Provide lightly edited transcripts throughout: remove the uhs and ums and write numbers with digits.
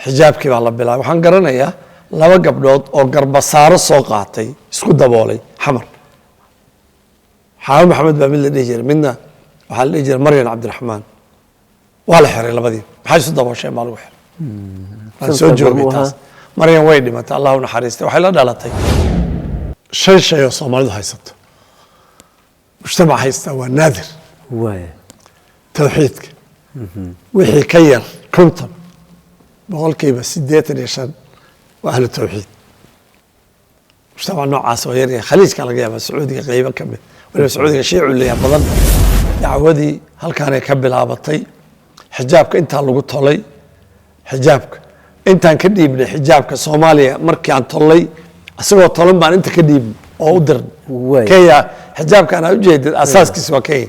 Xijaabkii baa la bilaabay. Waxaan garanayaa laba gabdhood oo garbasaaro soo qaatay, isku daboolay Xamar. Xaawo Maxamed baa mid la dhihi jiray, midna waxaa la dhihi jiray Maryan Cabdiraxmaan. Waa la xiray labadii. "Maxay isu daboosheen?" baa lagu xiray. Waan soo joogay taas. Maryan way dhimatay, Allah u naxariistay. Waxay la dhalatay shan shay oo Soomaalidu haysato, mujtamac haystaa waa naadir. Tawxiidka wixii ka yar 50%, 85 waa ahlu tawxiid. Mujtamac noocaas waa yaryahay. Khaliijka laga yaaba, Sacuudiga qeybo ka mid, waliba Sacuudiga shiicu leeyahay badan. Dacwadii halkaanay ka bilaabatay. Xijaabka intaa lagu tolay, xijaabka intaan ka dhiibnay, xijaabka Soomaaliya markii aan tollay, isagoo tolan baan inta ka dhiibnay oo u dirnay Kenya. Xijaabkaan aa ujeedid asaaskiisa waa Kenya.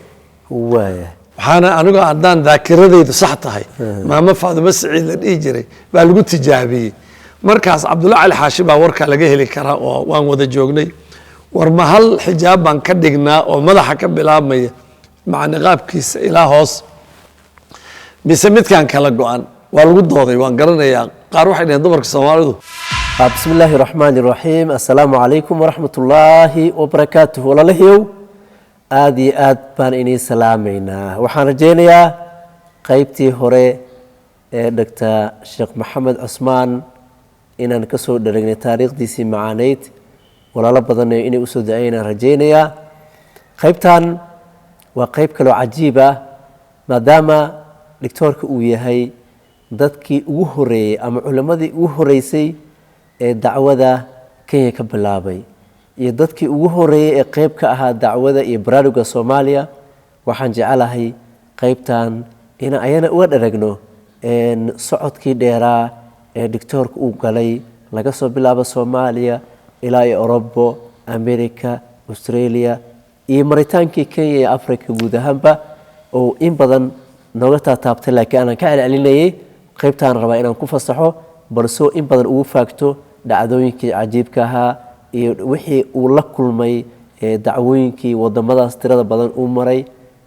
Waxaana anigu haddaan daakiradaydu sax tahay, Maamo Faadumo Siciid la dhihi jiray baa lagu tijaabiyey markaas. Cabdulla Cali Xaashi baa warkaa laga heli karaa oo waan wada joognay. War ma hal xijaab baan ka dhignaa oo madaxa ka bilaabmaya maca niqaabkiisa ilaa hoos, mise midkaan kala go-an? Waa lagu dooday, waan garanayaa. Qaar waxay dhaheen dumarka Soomaalidu. Bismi illaahi raxmaani raxiim. Assalaamu calaykum waraxmat ullaahi wabarakaatuh. Walaalahiyow, aada iyo aad baan inii salaamaynaa. Waxaan rajaynayaa qeybtii hore ee Doctor Sheekh Maxamed Cusmaan inaan ka soo dharagnay taariikhdiisii macaaneyd. Walaalo badanna inay usoo da-aynaan rajaynayaa. Qeybtan waa qeyb kaloo cajiib ah, maadaama doctoorka uu yahay dadkii ugu horeeyey ama culimmadii ugu horeysay ee dacwada Kenya ka bilaabay iyo dadkii ugu horeeyey ee qeyb ka ahaa dacwada iyo baraaruga Soomaaliya. Waxaan jecelahay qeybtan inaan ayana uga dharagno socodkii dheeraa ee doctoorka uu galay, laga soo bilaabo Soomaaliya ilaa iyo Orobo, America, Australia iyo maritaankii Kenya iyo Africa guud ahaanba, oo in badan nooga taataabtay, laakiin aanan ka celcelinayay. Qaybtaan rabaa inaan ku fasaxo, balsoo in badan ugu faagto dhacdooyinkii cajiibka ahaa iyo wixii uu la kulmay, dacwooyinkii wadamadaas tirada badan uu maray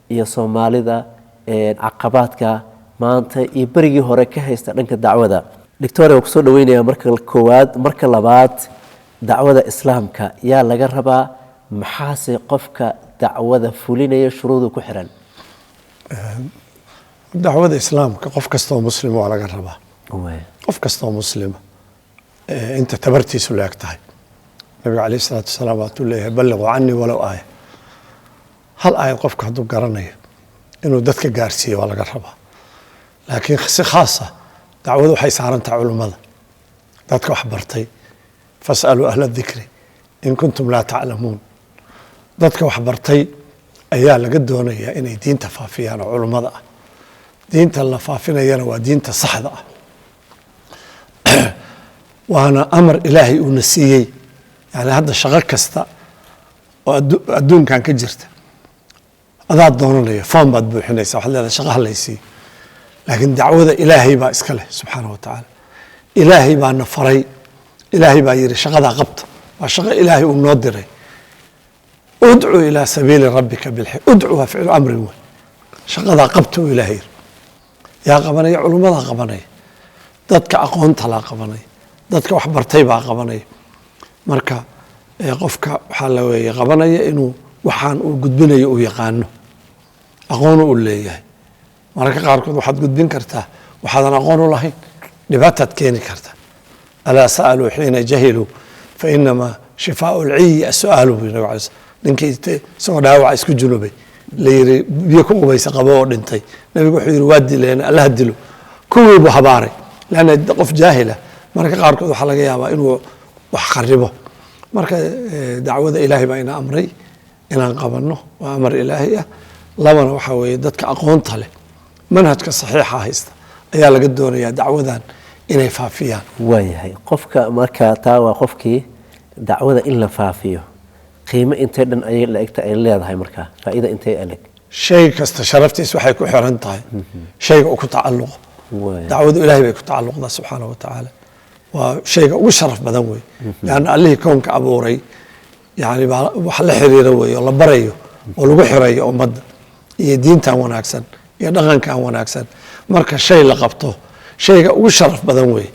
iyo Soomaalida caqabaadka maanta iyo berigii hore ka haysta dhanka dacwada. Doctor, waan kusoo dhaweynaya marka koowaad. Marka labaad, dacwada Islaamka yaa laga rabaa? Maxaase qofka dacwada fulinaya shuruudu ku xiran? Dacwada Islaamka qof kastoo Muslima waa laga rabaa. Qof kastoo Muslima inta tabartiisu la eg tahay. Nabiga caleyh isalaatu wasalaam waatuu leeyahay: "Balliquu canii walow aaya." Hal aayad qofka hadduu garanayo inuu dadka gaarsiiyo waa laga rabaa. Laakiin si khaasa dacwadu waxay saaran tahay culummada, dadka wax bartay. "Fasaluu ahla dikri in kuntum laa taclamuun." Dadka wax bartay ayaa laga doonayaa inay diinta faafiyaan oo culummada ah. Diinta la faafinayana waa diinta saxda ah, waana amar Ilaahay uuna siiyey. Yani hadda shaqo kasta oo adduunkan ka jirta adaa doonanayo, form baad buuxinaysa, waxaad leedahay shaqa halaysiiyo. Laakiin dacwada Ilaahay baa iska leh subxaana wa tacaala. Ilaahay baa na faray, Ilaahay baa yidhi shaqadaa qabta. Waa shaqo Ilaahay uu noo diray. "Udcu ilaa sabiili rabbika bilxi." Udcu waa ficlu amrin wey. Shaqadaa qabta uu Ilaahay yiri. Yaa qabanaya? Culummadaa qabanaya, dadka aqoonta laa qabanaya, dadka wax bartay baa qabanaya. Marka qofka waxaa la weeye qabanaya inuu waxaan uu gudbinayo uu yaqaano, aqoonu uu leeyahay. Mararka qaarkood waxaad gudbin kartaa waxaadan aqoon u lahayn, dhibaataad keeni kartaa. "Alaa sa'aluu xiina jahiluu fa inamaa shifaau lciyi asu'aalu," buu Nabig alay sl. Ninkii isagoo dhaawaca isku junubay la yiri biyo ku qubaysa qabo oo dhintay, Nabigu wuxuu yidhi: "Waa dileen, Allaha dilo." Kuwii buu habaaray, leanna qof jaahila mararka qaarkood waxaa laga yaabaa inuu wax kharibo. Marka dacwada Ilaahay baa ina amray inaan qabanno, waa amar Ilaahay ah. Labana waxaa weeye dadka aqoonta leh, manhajka saxiixa haysta ayaa laga doonayaa dacwadan inay faafiyaan. Waayahay. Qofka marka taa waa qofkii dacwada in la faafiyo, qiimo intay dhan ayay la egta ay leedahay? Markaa faa'iida intay aleg? Shay kasta sharaftiis waxay ku xiran tahay shayga uu ku tacalluqo. Dacwadu Ilaahay bay ku tacalluqdaa subxaana wa tacaala. Waa shayga ugu sharaf badan wey, leanna Allihii kownka abuuray yani baa wax la xiriira wey oo la barayo oo lagu xirayo ummadda iyo diintan wanaagsan iyo dhaqankan wanaagsan. Marka shay la qabto, Shayga ugu sharaf badan wey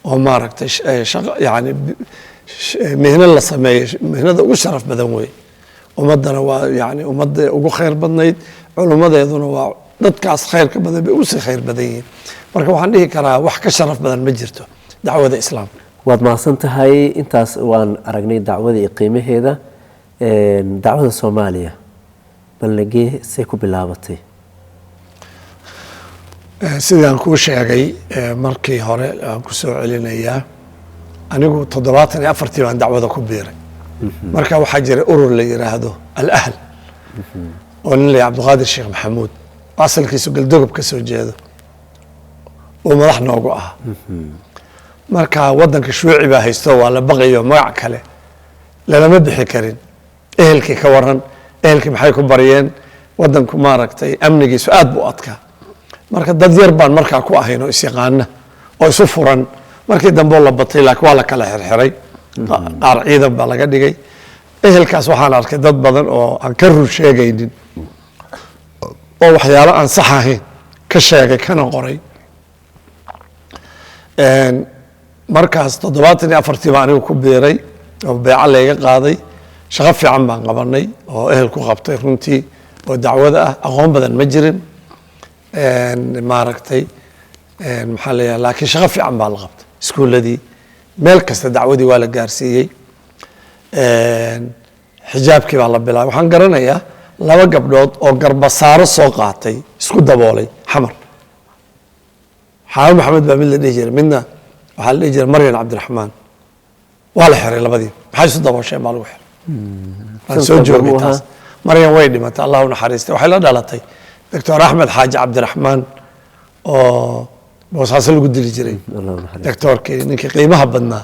oo maaragtay shaqo, yani mihno la sameeyo, mihnada ugu sharaf badan wey. Ummaddana waa yani ummadda ugu khayr badnayd, culummadeeduna waa dadkaas khayrka badan bay ugu sii khayr badan yihiin. Marka waxaan dhihi karaa wax ka sharaf badan ma jirto dacwada Islaamka. Waad mahadsan tahay. Intaas waan aragnay dacwada iyo qiimaheeda. Dacwada Soomaaliya balnagee say ku bilaabatay? Sidaan kuu sheegay markii hore, aan ku soo celinayaa, anigu 74-tii baan dacwada ku biiray. Marka waxaa jiray urur la yiraahdo Al-Ahl oo nin la Cabdiqaadir Sheekh Maxamuud oo asalkiisu Galdogob ka soo jeedo uu madax noogu ahaa. Marka wadanka shuuci baa haysto, waa la baqayo, magac kale lalama bixi karin. Ehelkii ka waran, ehelkii maxay ku baryeen? Wadanku maaragtay amnigiisu aad buu adkaa. Marka dad yar baan markaa ku ahayn oo isyaqaana oo isu furan. Markii dambe la batay, laakiin waa la kala xirxiray, qaar ciidan baa laga dhigay. Ehelkaas waxaan arkay dad badan oo aan ka run sheegaynin oo waxyaalo aan sax ahayn ka sheegay kana qoray. Markaas 74-tii baan anigu ku biiray oo beeco layga qaaday. Shaqo fiican baan qabanay oo ehel ku qabtay runtii oo dacwada ah. Aqoon badan ma jirin, maaragtay, maxaa la yidhaha, laakiin shaqo fiican baa la qabtay. Iskuuladii, meel kasta dacwadii waa la gaarsiiyey. Xijaabkii baa la bilaabay. Waxaan garanayaa laba gabdhood oo garbasaaro soo qaatay, isku daboolay Xamar. Xaabo Maxamed baa mid la dhihi jiray, midna waxaa la dhihi jiray Maryan Cabdiraxmaan. Waa la xiray labadii. "Maxay isu daboosheen?" baa lagu xiray. Waan soo Sanadka joogay goormuu taas. ahaa? Maryan way dhimatay, Allah u naxariistay. Waxay la dhalatay Doctor Axmed Xaaji Cabdiraxmaan oo Boosaaso lagu dili jiray. Allah u naxariisto. Doctoorkii, ninkii qiimaha badnaa,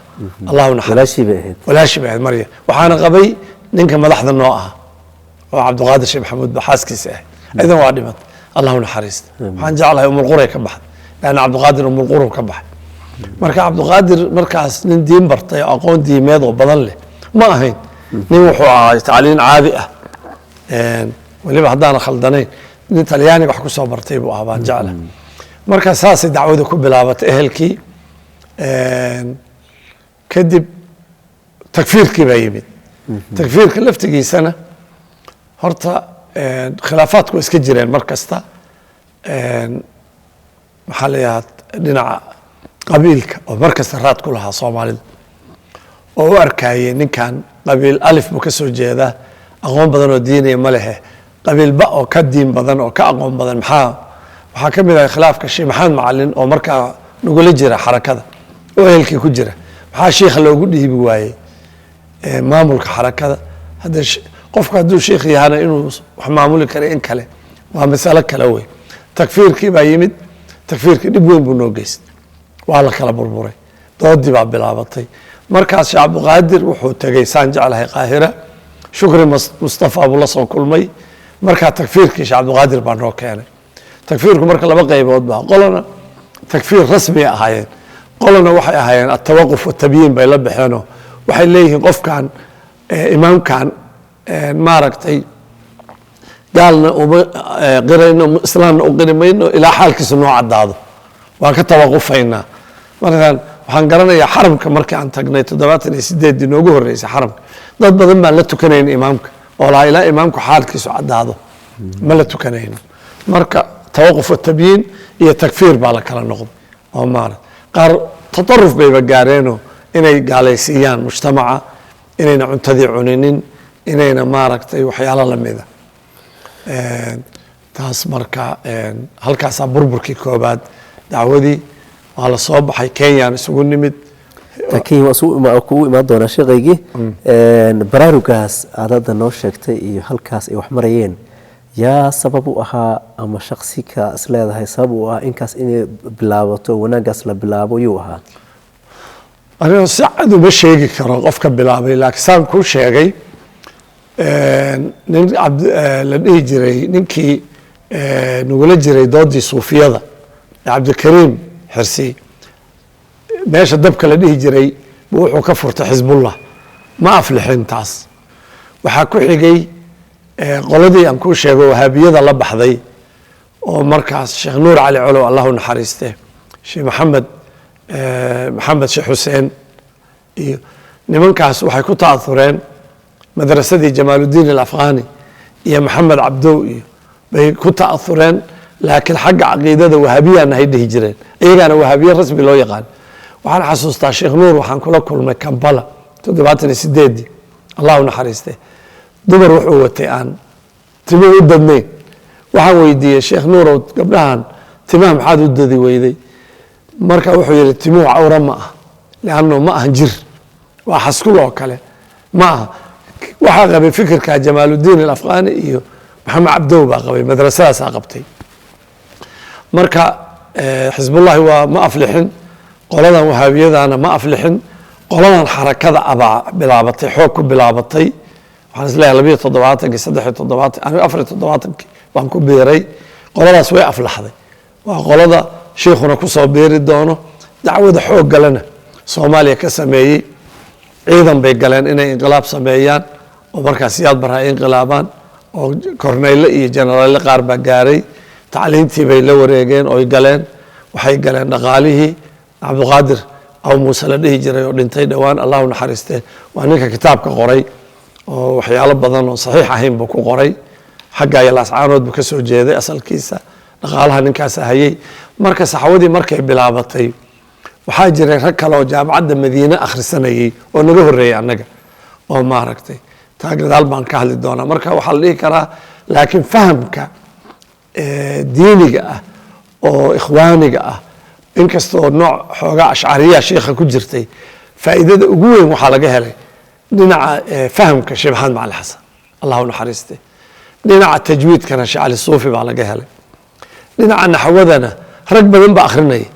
Allah u naxariisto. Walaashii bay ahayd. Walaashii bay ahayd Maryan. Waxaana qabay ninka madaxda noo ah oo Cabdiqaadir Sheekh Maxamuud ba xaaskiisa ahayd. Aydan waa dhimatay, Allah u naxariista. Waxaan jeclahay Umulquray ka baxday, leanna Cabdiqaadir Umulquru ka baxay. Marka Cabdiqaadir markaas nin diin bartay oo aqoon diimeed oo badan leh ma ahayn. Nin wuxuu ahaa tacliin caadi ah. Weliba haddaana khaldanayn nin Talyaaniga wax ku soo bartay buu ahaa baan jeclahay. Marka saasay dacwada ku bilaabatay ehelkii. Kadib takfiirkii baa yimid. Takfiirka laftigiisana horta khilaafaadku waa iska jireen mar kasta. Maxaa la yidhaha, dhinaca qabiilka oo mar kasta raad ku lahaa Soomaalida oo u arkayay ninkan qabiil alif buu ka soo jeedaa, aqoon badan oo diinaya ma lehe, qabiil ba oo ka diin badan oo ka aqoon badan. Maxaa waxaa ka mid ah khilaafka Sheekh Maxamed Macalin oo markaa nagula jira xarakada oo ehelkii ku jira. Maxaa shiikha loogu dhiibi waayey maamulka xarakada? Hadda qofku hadduu shiikh yahana inuu wax maamuli kara in kale waa masalo kale wey. Takfiirkii baa yimid. Takfiirkii dhib weyn buu noo geystay, waa la kala burburay, doodii baa bilaabatay. Markaas Sheekh Cabdiqaadir wuxuu tegey, saan jeclahay, Qaahira. Shukri Mustafa buu la soo kulmay. Markaa takfiirkii Sheekh Cabdiqaadir baa noo keenay. Takfiirku marka laba qaybood baa: qolona takfiir rasmi ahaayeen, qolona waxay ahaayeen atawaquf watabyiin bay la baxeenoo waxay leeyihiin qofkan imaamkan maaragtay gaalna uma qirayno, islaamna u qiri mayno ilaa xaalkiisu noo caddaado, waan ka tawaqufaynaa. Markaan waxaan garanayaa xaramka markii aan tagnay 78-dii noogu horreysay xaramka, dad badan baan la tukanayn imaamka oo lahaa ilaa imaamku xaalkiisu caddaado ma la tukanayno. Marka tawaquf watabyiin iyo takfiir baa la kala noqday oo maarata qaar tataruf bayba gaareenoo inay gaalaysiiyaan mujtamaca, inayna cuntadii cuninin, inayna maaragtay waxyaalo lamida taas. Marka halkaasaa burburkii koobaad dacwadii waa la soo baxay, Kenyaan isugu nimid. Kenya waa kugu imaan doonaa sheekaygii. Baraarugaas aad hadda noo sheegtay iyo halkaas ay wax marayeen, yaa sabab u ahaa ama shaksi ka is leedahay sabab u ah inkaas inay bilaabato, wanaaggaas la bilaabo, yuu ahaa? Aniga si cad uma sheegi karo qofka bilaabay, laakiin saan kuu sheegay, nin la dhihi jiray, ninkii nagula jiray doodii suufiyada, Cabdikariim Xirsi, meesha dabka la dhihi jiray buu wuxuu ka furtay Xisbullah. Ma aflixin taas. Waxaa ku xigay qoladii aan kuu sheego, Wahaabiyada la baxday, oo markaas Sheekh Nuur Cali Colow, Allahu naxariiste. Sheekh Maxamed, Maxamed Sheekh Xuseen iyo nimankaas waxay ku ta'athureen madrasadii Jamaaludiin Alafghani iyo Maxamed Cabdow iyo bay ku ta'athureen, laakiin xagga caqiidada wahaabiyana hay dhihi jireen, iyagaana wahaabiye rasmi loo yaqaan. Waxaan xasuustaa Sheekh Nuur waxaan kula kulmay Kampala 78-dii, Allah u naxariiste. Dumar wuxuu watay aan timuhu u dadnayn. Waxaan weydiiyey, "Sheekh Nuurow, gabdhahan timaha maxaad u dadi weyday?" Marka wuxuu yihi, "Timuhu cawra ma ah, lianno ma ahan jir, waa xaskul oo kale ma aha." Waxaa qabay fikirka Jamaaludiin Alafghani iyo Maxamed Cabdow baa qabay, madrasadaasaa qabtay. Marka Xisbullahi waa ma aflixin, qoladan wahaabiyadana ma aflixin, qoladan xarakada abaa bilaabatay, xoog ku bilaabatay. Waxaan isleeyahay 72-kii, 73, anigu 74-kii baan ku biiray. Qoladaas way aflaxday, waa qolada shiikhuna kusoo biiri doono. Dacwada xoog galena Soomaaliya ka sameeyey. Ciidan bay galeen inay inqilaab sameeyaan oo markaas Siyaad Barre ay inqilaabaan, oo korneyle iyo jenaraalle qaar baa gaaray. Tacliintii bay la wareegeen oy galeen, waxay galeen dhaqaalihii. Cabdiqaadir Aw Muuse la dhihi jiray oo dhintay dhowaan, Allahu naxariiste, waa ninka kitaabka qoray oo waxyaalo badan oo saxiix ahayn buu ku qoray. Xagga iyo Laascaanood buu ka soo jeeday asalkiisa. Dhaqaalaha ninkaas hayay. Marka saxwadii markay bilaabatay, waxaa jiray rag kale oo Jaamacadda Madiine akhrisanayay oo naga horreeyay annaga, oo maaragtay taa gadaal baan ka hadli doonaa. Marka waxaa la dhihi karaa, laakiin fahamka diiniga ah oo ikhwaaniga ah, inkastoo nooc xoogaa ashcariya sheikha ku jirtay, faa'iidada ugu weyn waxaa laga helay dhinaca fahamka Sheekh Maxamed Macalin Xasan, Allahu naxariiste. Dhinaca tajwiidkana Sheekh Cali Suufi baa laga helay. Dhinaca naxwadana rag badan baa akhrinaya.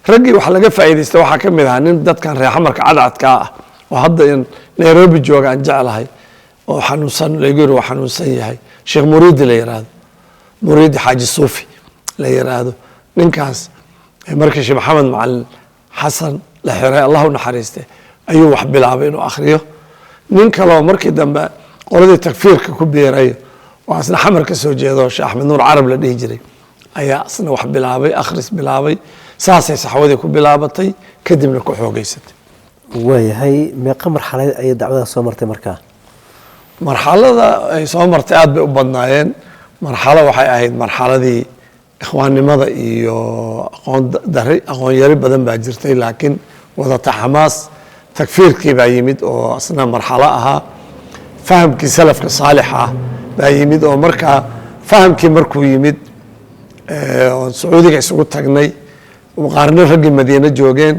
Raggii wax laga faa'iidaysta waxaa ka mid ahaa nin dadkan reer Xamarka cadcadkaa ah oo hadda in Nairobi jooga aan jeclahay, oo xanuunsan, lagu yiri waa xanuunsan yahay, Sheekh Muriidi la yiraahdo, Muriidi Xaaji Suufi la yiraahdo. Ninkaas markii Sheekh Maxamed Macalin Xasan la xiray, Allah u naxariiste, ayuu wax bilaabay inuu akhriyo. Nin kaloo markii dambe qoladii takfiirka ku biiray oo asna Xamar ka soo jeedo, Sheekh Axmed Nuur Carab la dhihi jiray, ayaa asna wax bilaabay, akhris bilaabay. Saasay saxwadii ku bilaabatay, kadibna ku xoogeysatay. Waayahay, meeqa marxalad ayay dacwadaas soo martay markaa? Marxalada ay soo martay aad bay u badnaayeen. Marxalo waxay ahayd marxaladii ikhwaannimada iyo aqoon dari, aqoon yari badan baa jirtay, laakiin wadata xamaas. Takfiirkii baa yimid oo asna marxalo ahaa. Fahamkii salafka saalixa ah baa yimid, oo markaa fahamkii markuu yimid oon Sacuudiga isugu tagnay, qaarna raggii Madiine joogeen,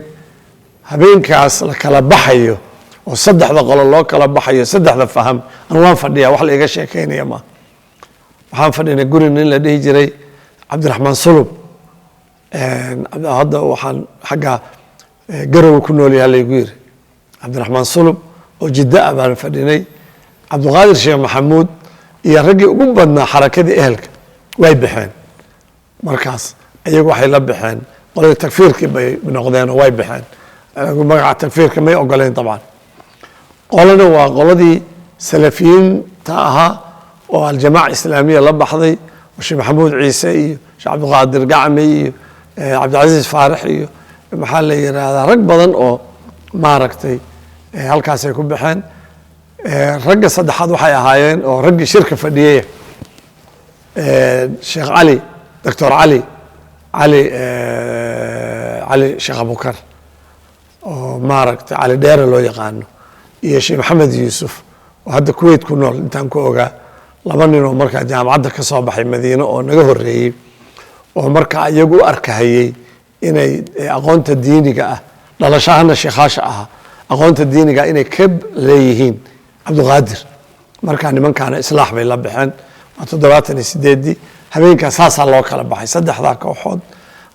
habeenkaas la kala baxayo oo saddexda qolo loo kala baxayo, saddexda faham, an waan fadhiyaa, wax la iga sheekeynaya ma. Waxaan fadhinay guri nin la dhihi jiray Cabdiraxmaan Sulub, hadda waxaan xagga Garowe ku nool yaha laygu yiri, Cabdiraxmaan Sulub oo Jiddo ah baan fadhinay. Cabdiqaadir Sheekh Maxamuud iyo raggii ugu badnaa xarakadii ehelka way baxeen. Markaas iyagu waxay la baxeen qoladii takfiirkii bay noqdeen oo way baxeen, magaca takfiirka may ogoleyn dabcan. Qolana waa qoladii salafiyiinta ahaa oo Aljamaca Islaamiya la baxday, oo Sheekh Maxamuud Ciise iyo Sheekh Cabdiqaadir Gacmi iyo Cabdilcasiis Faarix iyo maxaa la yiraahdaa, rag badan oo maaragtay halkaasay ku baxeen. Ragga saddexaad waxay ahaayeen oo raggii shirka fadhiyey, Sheekh Cali, Doctor Cali Sheekh Abukar oo maaragtay Cali Dheere loo yaqaano, iyo Sheekh Maxamed Yuusuf oo hadda Kuwait ku nool intaan ku ogaa. Laba nin oo markaa jaamacadda ka soo baxay Madiine oo naga horreeyey, oo markaa iyagu u arkahayey inay aqoonta diiniga ah, dhalashahana sheekhaasha ahaa, aqoonta diiniga inay ka leeyihiin Cabdiqaadir. Markaa nimankaana Islaax bay la baxeen. Waa 78-dii. Habeenkaa saasaa loo kala baxay, saddexdaa kooxood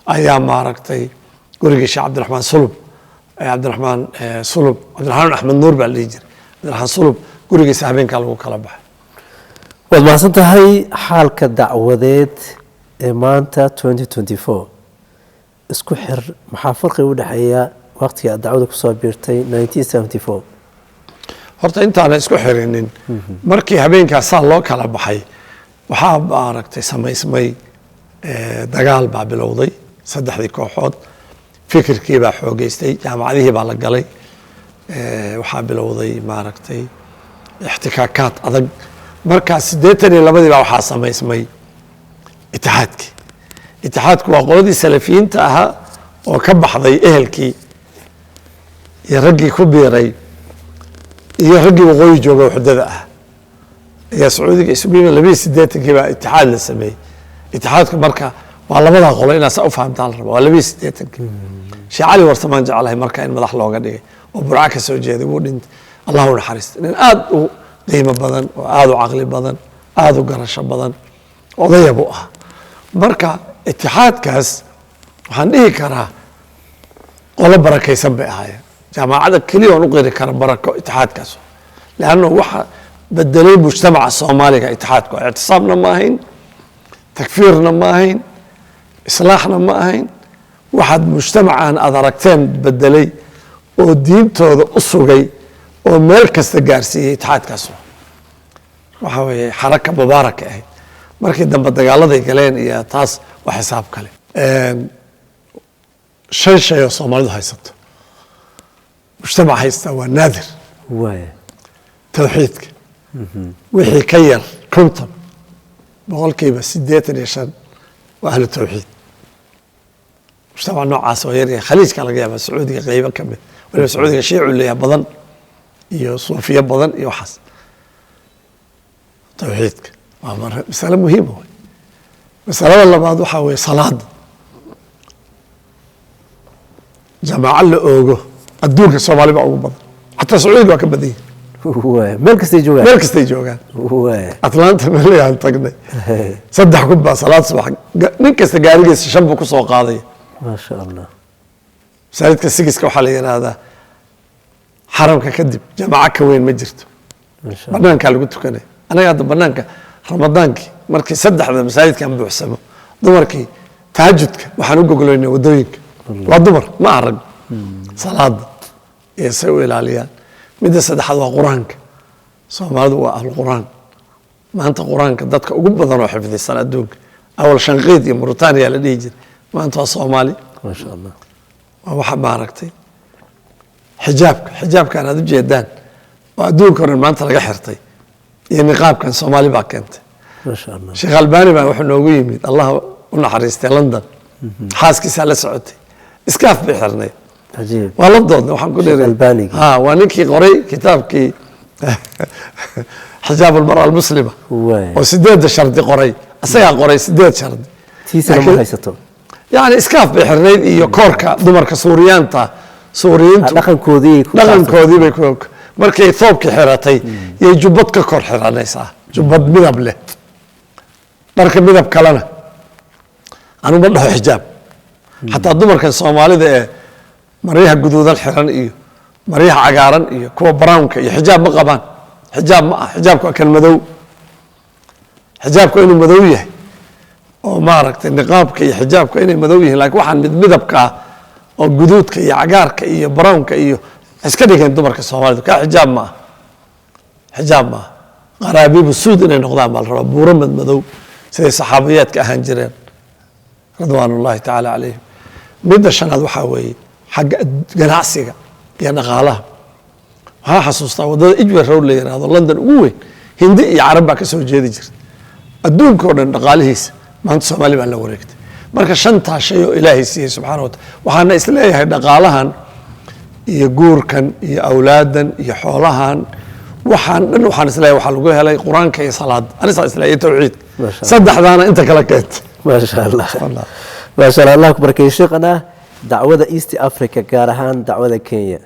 ayaa maaragtay gurigii Sheekh Cabdiraxmaan Sulub, Cabdiraxmaan Sulub, Cabdiraxmaan Axmed Nuur baa la dhihi jiray, Cabdiraxmaan Sulub gurigiisa habeenkaa lagu kala baxay. Waad mahadsan tahay. Xaalka dacwadeed ee maanta 2024 isku xir, maxaa farqi u dhexeeya waqtiga aad dacwada kusoo biirtay 1974? Horta intaana isku xirinin, markii habeenkaas saa loo kala baxay, waxaa maaragtay samaysmay dagaal baa bilowday saddexdii kooxood. Fikirkii baa xoogeystay, jaamacadihii baa la galay. Waxaa bilowday, maaragtay, ixtikaakaad adag. Markaa 82-dii baa waxaa samaysmay itixaadkii. Itixaadku waa qoladii salafiyiinta ahaa oo ka baxday ehelkii iyo raggii ku biiray iyo raggii waqooyi jooga wuxdada ah ayaa Sacuudiga isugu yimid. 82-kii baa itixaad la sameeyey. Itixaadku marka waa labadaa qolo, inaad saa u fahamtaan la raba. Waa 82-kii. Sheekh Cali Warsamaan jeclahay marka in madax looga dhigay oo Burca ka soo jeeday. Wuu dhintay, Allah u naxariista. Nin aad u qiimo badan oo aada u caqli badan, aada u garasho badan, odaya buu ahaa. Marka itixaadkaas waxaan dhihi karaa qolo barakaysan bay ahaayeen. Jaamacada keliya oon u qiri kara barako itixaadkaas, leanno waxa bedelay mujtamaca Soomaaliga itixaadku. Ictisaamna ma ahayn, takfiirna ma ahayn, islaaxna ma ahayn. Waxaad mujtamacan aad aragteen bedelay oo diintooda u sugay oo meel kasta gaarsiiyey itixaadkaas. Waxa weeye xaraka mubaaraka ahayd. Markii dambe dagaaladay galeen iyo taas waa xisaab kale. Shan shay oo Soomaalidu haysato, mujtamac haysta waa naadir. Tawxiidka, wixii ka yar 50, 85% waa ahlu tawxiid. Mujtamac noocaas waa yaryahay. Khaliijka laga yaaba, Sacuudiga qeybo ka mid. Waliba Sacuudiga shiicu leeyahay badan iyo suufiyo badan iyo waxaas. Tawxiidka waa masale muhiima wey. Masalada labaad waxaa weeye salaada jamaaco la oogo. Adduunka Soomaali baa ugu badan, xataa Sacuudiga waa ka badan yihin. Meel kastay joogaan. Meel kastay joogaan. Atlanta meelayaan tagnay, 3000 baa salaad subax. Nin kasta gaarigiisa shan buu kusoo qaadaya. Maasha Allah. Masaajidka sigiska waxaa la yidhaahdaa xaramka kadib jamaaco ka weyn ma jirto. Maasha Allah. Banaankaa lagu tukanaya. Anaga hadda banaanka Ramadaankii markii saddexda masaajidkan buuxsamo, dumarkii tahajudka waxaan u gogolaynay wadooyinka. Waa dumar, ma aha rag. Salaada iyo say u ilaaliyaan. Midda saddexaad waa Qur-aanka. Soomaalidu waa ahlu Qur-aan. Maanta Qur-aanka dadka ugu badan oo xifdisan adduunka, awal Shanqiid iyo Mauritania la dhihi jiray, maanta waa Soomaali. Maasha Allah. Waa waxa, maaragtay, xijaabka. Xijaabkan aad ujeedaan oo adduunka o dhan maanta laga xirtay iyo niqaabkan Soomaali baa keentay. Maasha Allah. Sheekh Albani baa wuxuu noogu yimid, Allah u naxariistay, London. Xaaskiisaa la socotay, iskaaf bay xirnayd. Waa la doodnay, waxaan ku Sheekh dhiray Albanigi. Ha, waa ninkii qoray kitaabkii Xijaab Almara Almuslima oo sideedda shardi qoray. Isagaa qoray sideed shardi. Tiisana ma haysato. Yani iskaaf bay xirnayd iyo koorka dumarka Suuriyaanta, Suuriyiintu. Dhaqankoodii ku Dhaqankoodii bay ku markay thoobkii xiratay yay jubbad ka kor xiranaysaa, jubbad midab leh, dharka midab kalena. Anu ma dhaho xijaab. Xataa dumarkan Soomaalida ee maryaha guduudan xiran iyo maryaha cagaaran iyo kuwa brownka iyo xijaab ma qabaan. Xijaab ma ah. Xijaabka waa kan madow. Xijaabka inuu madow yahay oo, maaragtay, niqaabka iyo xijaabka inay madow yihiin, laakiin waxaan mid midabka ah oo guduudka iyo cagaarka iyo brownka iyo iska dhigeen dumarka Soomaalidu, kaa xijaab ma ah, xijaab ma ah. Qaraabiibu suud inay noqdaan baa la rabaa, buuro madmadow, siday saxaabiyaadka ahaan jireen ridwaan ullahi tacaala calayhim. Midda shanaad waxaa weeye xagga ganacsiga iyo dhaqaalaha. Waxaa xasuustaa waddada Edgware Road la yiraahdo, London ugu weyn, Hindi iyo Carab baa ka soo jeedi jirta. Adduunka oo dhan dhaqaalihiisa maanta Soomaali baa la wareegtay. Marka shantaa shay oo Ilaahay siiyey subxaana wa taala, waxaana isleeyahay dhaqaalahan iyo guurkan iyo awlaadan iyo xoolahan, waxaan dhan waxaan isleeyahay waxaa lagu helay Qur-aanka iyo salaada. Anisaa isleeyahay iyo tawxiidka. Masha Allah. Saddexdaana inta kala keentay. Maasha Allah. Wallah. Maasha Allah, Allah ku barakeeyo sheekhana. Dacwada East Africa, gaar ahaan dacwada Kenya,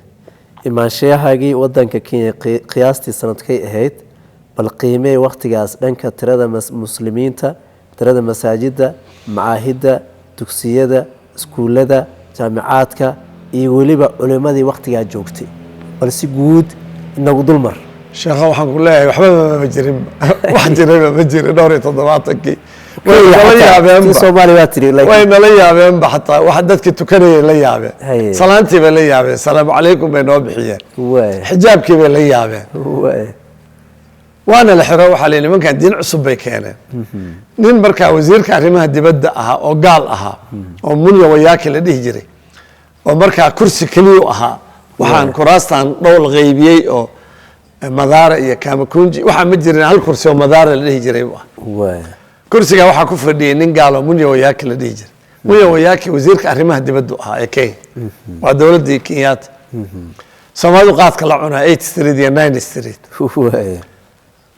imaanshayahaagii wadanka Kenya qiyaastii sanadkay ahayd? Bal qiimee wakhtigaas dhanka tirada muslimiinta, tirada masaajida, macaahidda, dugsiyada, iskuullada, jaamicaadka iyo weliba culimmadii wakhtigaa joogtay. Bal si guud inagu dulmar. Sheekha, waxaan ku leeyahay waxba ma jirin, wax jirayba ma jirin dhowr iyo toddobaatankii. Way Kenya nala xataa, tii yaabeenba. Soomaaliya waa tiri laakiin Way nala yaabeenba, xataa waxa dadkii tukanayay la yaabeen. Salaantii bay la yaabeen, salaamu calaykum bay noo bixiyeen. Xijaabkii bay la yaabeen. Waana la xiro. Waxaa la yidhi nimankan diin cusub bay keeneen. Nin markaa wasiirka arrimaha dibadda ahaa oo gaal ahaa oo Munya Wayaaki la dhihi jiray. Oo markaa kursi keliyu ahaa. Waxaan kuraastan dhowl qaybiyey oo Madaara iyo Kamakunji waxaa ma jirin. Hal kursi oo Madaara la dhihi jiray buu ahaa. Kursigaa waxaa ku fadhiyey nin gaalo Munya Wayaki la dhihi jiray. Munya Wayaki wasiirka arrimaha dibaddu ahaa ee Kenya, waa dowladdii Kenyatta. Soomaalidu qaadka la cunaa 8 Street iyo 9 Street.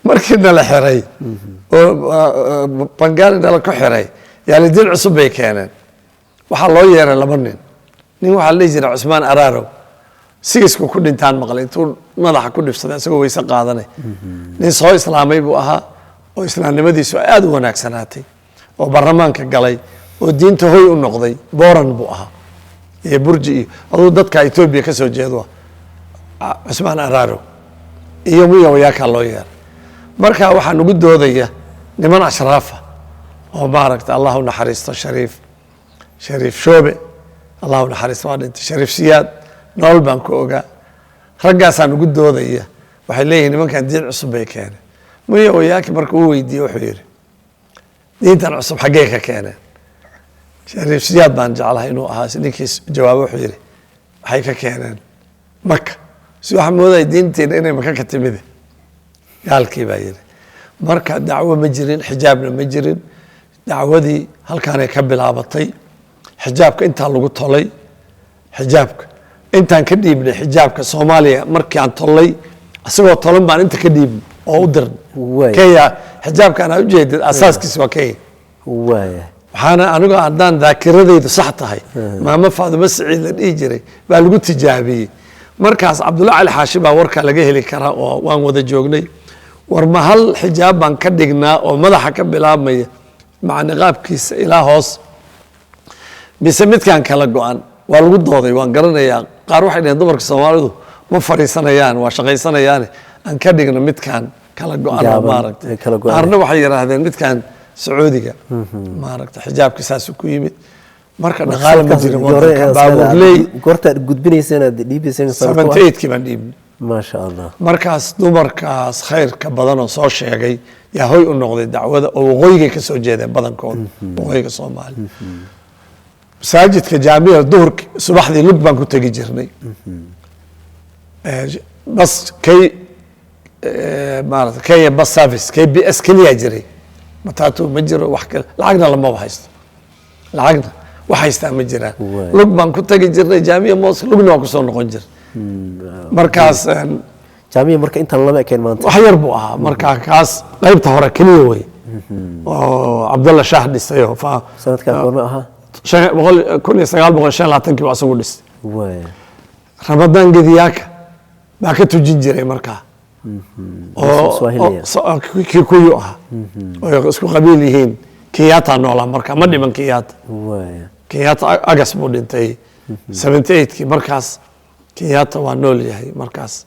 Markii nala xiray oo Bangaali nala ku xiray, yaalidiin cusub bay keeneen. Waxaa loo yeeray laba nin. Nin waxaa la dhihi jiray Cusmaan Ararow, sigisku ku dhintaan maqlay intuu madaxa ku dhibsaday isagoo weyse qaadanay. Nin soo islaamay buu ahaa oo islaamnimadiisu aada u wanaagsanaatay oo baarlamaanka galay oo diinta hoy u noqday. Boran buu ahaa iyo Burji iyo aduu dadka Etoobiya ka soo jeedo, Cusmaan Ararow iyo Muya Wayaakaa loo yeeray. Marka waxaa nagu doodaya niman ashraafa oo maaragta, Allah u naxariisto, Shariif Shoobe, Allah u naxariisto, waa dhintay. Shariif Siyaad nool baan ku ogaa. Raggaasaa nagu doodaya, waxay leeyihiin nimankan diin cusub bay keeneen. Muya Wayaaki marka uu weydiiyey, wuxuu yidhi, "Diintan cusub xaggee ka keeneen?" Shariif Siyaad baan jeclahay inuu ahaa ninkii jawaabo. Wuxuu yidhi, "Waxay ka keeneen Maka." Si waxaa moodaya diinteena inay Maka ka timide, gaalkii baa yidhi. Marka dacwo ma jirin, xijaabna ma jirin. Dacwadii halkaanay ka bilaabatay. Xijaabka intaa lagu tolay, xijaabka intaan ka dhiibnay, xijaabka Soomaaliya markii aan tolay, isagoo tolan baan inta ka dhiibnay oo u dirnay Kenya. Xijaabkaan aa ujeedid asaaskiisa waa Kenya. Waxaana anigu haddaan daakiradaydu sax tahay, maamo Faadumo Siciid la dhihi jiray baa lagu tijaabiyey markaas. Cabdulla Cali Xaashi baa warkaa laga heli karaa oo waan wada joognay. War ma hal xijaab baan ka dhignaa oo madaxa ka bilaabmaya maca niqaabkiisa ilaa hoos, mise midkaan kala go-an? Waa lagu dooday, waan garanayaa. Qaar waxay dhaheen, dumarka Soomaalidu ma fadhiisanayaan, waa shaqaysanayaane, aan ka dhigno midkaan kala go-an oo Gaaban, maaragtay. ee kala go-an. Qaarna waxay yidhaahdeen midkaan Sacuudiga. Maaragta, xijaabka saasuu ku yimid. Marka dhaqaale ma jirin wadanka, baabuurley. Goortaad gudbinaysa inaad dhiibayseen? 78-kii baan dhiibnay. Maasha Allah. Markaas dumarkaas khayrka badan oo soo sheegay yaa hoy u noqday dacwada, oo waqooyigay ka soo jeedeen badankooda, waqooyiga Soomaaliya. Masaajidka Jaamica duhurki, subaxdii lug baan ku tegi jirnay. Bas kay maarata Kenya Bus Service, KBS keliyaa jiray. Matatu ma jiro, wax kale. Lacagna lamaba haysto, lacagna wax haystaa ma jiraan. Lug baan ku tegi jirnay Jaamica Mosque, lugna waan kusoo noqon jirnay markaas. Jaamiya marka intaan lama ekeen maanta. Wax yar buu ahaa marka. Kaas qaybta hore keliya wey oo Cabdalla Shaah dhisay oo Sanadkaa goorma ahaa? 1925-kii baa asagu dhisay. Ramadaan Gediyaaka baa ka tujin jiray markaa oo Swahiliya. oo Kikuyu ahaa oo isku qabiil yihiin. Kenyatta noolaa marka, ma dhiman Kenyatta. Kenyatta Agas buu dhintay 78-kii. Markaas Kenyatta waa nool yahay markaas.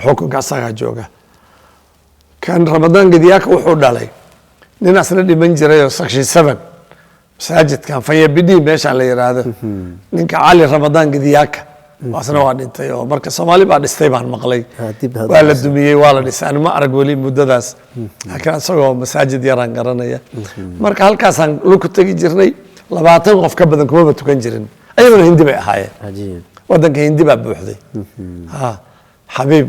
Xukunka asagaa jooga. Kan Ramadaan Gediyaaka wuxuu dhalay nin asna dhiman jiray oo Section 7, masaajidkan Fanya Bidii meeshaan la yiraahdo, ninka Cali Ramadaan Gediyaaka asna waa dhintay. Oo marka Soomaali baa dhistay baan maqlay. Dib hadda Waa la dumiyey, waa la dhisay. Ani ma arag weli muddadaas, laakiin isagoo masaajid yaraan garanaya. Marka halkaasaan lug ku tegi jirnay. 20 qof ka badan kumaba tukan jirin. Ayaguna Hindi bay ahaayeen. Wadanka Hindi baa buuxday. Ha, Xabiib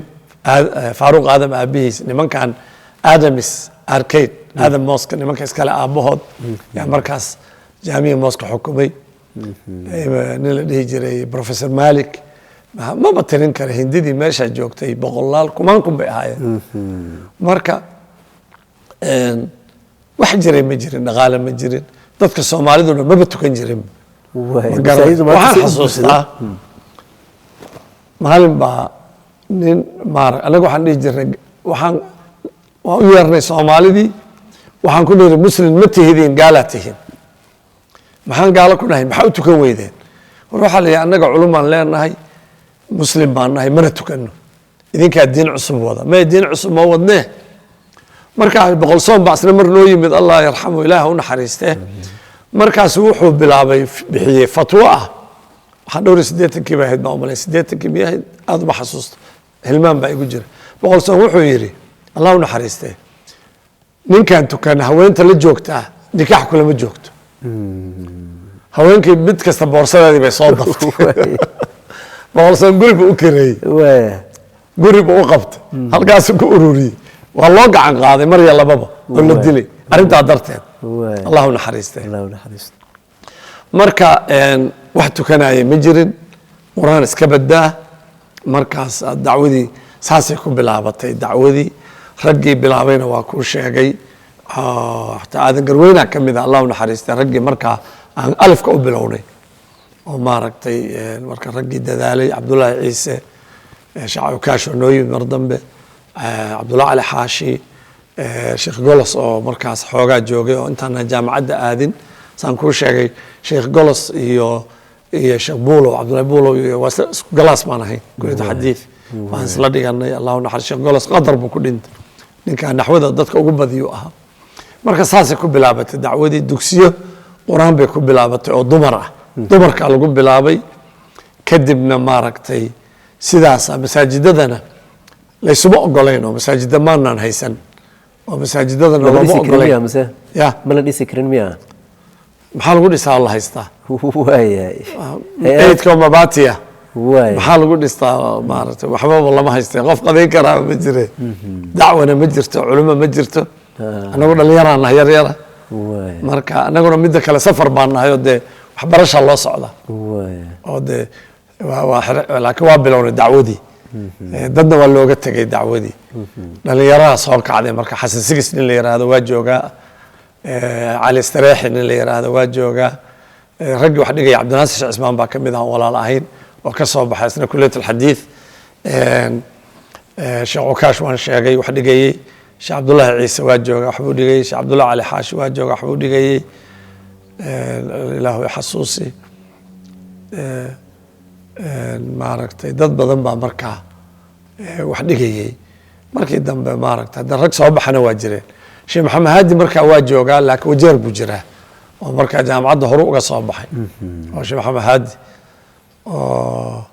Faaruq Aadam aabihiis, nimankan Adamis Arcade, Adam Mosque nimanka iskale aabahood yaa markaas Jaamiya Mosque xukumay. Nin la dhihi jiray Professor Malik. Maba tirin kara Hindidii meeshaa joogtay, boqolaal kumaan kun bay ahaayeen. Marka wax jiray ma jirin, dhaqaale ma jirin, dadka Soomaaliduna maba tukan jirin. Waay. Ma garan. Masaajidu maanta Waxaan si u xasuustaa maalin baa nin maar anaga waxaan dhihi jirnay, waxaan waan u yeernay Soomaalidii, waxaan ku dhihi, "Muslim ma tihidiin, gaalaa tihiin." "Maxaan gaalo ku dhahay? Maxaa u tukan weydeen?" War waxaa la yidhi, "Annaga culumaan leenahay, muslim baan nahay, mana tukanno. Idinkaa diin cusub wada." "May, diin cusub ma wadnee." Markaa Boqol Soon baa isna mar noo yimid, Allah yarxamu, Ilaah u naxariistee. Markaasu wuxuu bilaabay, bixiyey fatwo ah. Waxaan dhowr iyo siddeetankii bay ahayd baan umalay, 80-kii miyay ahayd? Aada uma xasuusto, hilmaan baa igu jira. Boqol Soon wuxuu yidhi, Allah u naxariistee, "Ninkan tukan haweenta la joogtaa nikaax kulama joogto." Haweenkii mid kasta boorsadeedii bay soo daftay. 100 soon guri buu u kareeyey. Guri buu u qabtay, halkaasuu ku ururiyey. Waa loo gacan qaaday mar iyo lababa oo la dilay arrintaa darteed. Allahu naxariistee. Allah naxariisto. Marka wax tukanaya ma jirin, Qur-aan iska badaa. Markaas dacwadii saasay ku bilaabatay. Dacwadii raggii bilaabayna waa kuu sheegay. Xataa Aadan Garweyna ka mid ah, Allahu naxariistay, raggii markaa aan alifka u bilownay oo maaragtay marka raggii dadaalay, Cabdullaahi Ciise, Sheekh Cukaash oo noo yimid mar dambe, Cabdullahi Cali Xaashi, Sheekh Golos oo markaas xoogaa joogay oo intaana jaamacadda aadin, saan kuu sheegay, Sheekh Golos iyo Sheekh Buulow, Cabdullahi Buulow, iyo waa isku class baan ahayn, kuliyada xadiid waan isla dhiganay. Allahu naxariis, Sheekh Golos qadar buu ku dhintay, ninka naxwada dadka ugu badiyuu ahaa. Marka saasay ku bilaabatay dacwadii. Dugsiyo Qur-aan bay ku bilaabatay oo dumar ah, dumarkaa lagu bilaabay. Kadibna maaragtay sidaasa masaajidadana laysuma ogolayn oo masaajida maanaan haysan oo masaajidadana Ma la looma dhisi karin miya ogolayn. Mise ya. Ma la dhisi karin miya? Maxaa lagu dhisaa oo la haystaa? Waayahay. Eydka oo mabaatiya. Maxaa lagu dhistaa? Maaragtay, waxbaba lama haystay, qof qadayn karaa ma jire, dacwana ma jirto, culimo ma jirto. Annagu dhalinyaraan nahay, yar yara. Marka annaguna midda kale safar baan nahay oo dee waxbarasha loo socda oo dee waa laakiin waa bilownay dacwadii. Dadna waa looga tegay dacwadii. Dhalinyaraha soo kacday marka, Xasan Sigis nin la yiraahdo waa joogaa, Cali Stareexi nin la yiraahdo waa joogaa. Raggii wax dhigaya Cabdinaasir Sheekh Cismaan baa ka mid ah, aan walaal ahayn, oo ka soo baxay isna kuliyat alxadiid. Sheekh Cukaash waan sheegay wax dhigayey. Sheekh Cabdullaahi Ciise waa joogaa, waxbuu dhigayey. Sheekh Cabdullahi Cali Xaashi waa joogaa, waxbuu dhigayey. Ilaahu xasuusi. Maaragtay, dad badan baa markaa wax dhigayey. Markii dambe maaragtay hadda rag soo baxana waa jireen. Sheekh Maxamed Haadi markaa waa joogaa, laakiin Wajeer buu jiraa oo markaa jaamacadda horu uga soo baxay, oo Sheekh Maxamed Haadi oo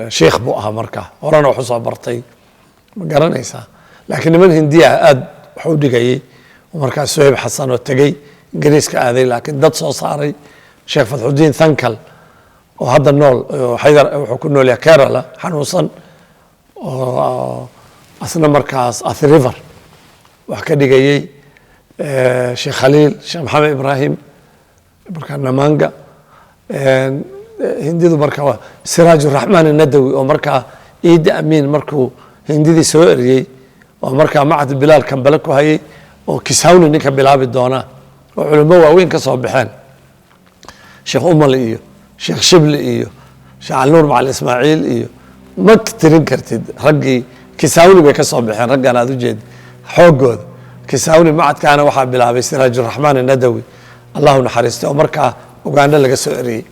sheikh buu ahaa markaa, horena wax usoo bartay, ma garanaysaa? Laakiin niman Hindiya aad wax u dhigayey oo markaa Suhayb Xasan oo tegey Ingiriiska aaday, laakiin dad soo saaray, Sheekh Fatxudiin Thankal oo hadda nool oo Xaydar wuxuu ku nool yahay Kerala, xanuunsan, oo asna markaas Athi River wax ka dhigayey, Sheekh Khaliil, Sheekh Maxamed Ibrahim, markaa Namanga. Hindidu marka waa Siraaj Uraxmaan Nadawi oo markaa Iida Amiin markuu hindidii soo eriyey oo markaa Macad Bilaal Kambale ku hayay oo Kisawni ninka bilaabi doona oo culimo waaweyn ka soo baxeen, Sheekh Umal iyo Sheekh Shibli iyo Sheekh Calinuur Macalin Ismaaciil iyo ma tirin kartid raggii Kisawni bay ka soo baxeen. Raggan aad ujeed xooggooda Kisawni macadkaana waxaa bilaabay Siraajuraxmaan Nadawi, Allahu naxariistay, oo markaa Uganda laga soo eriyey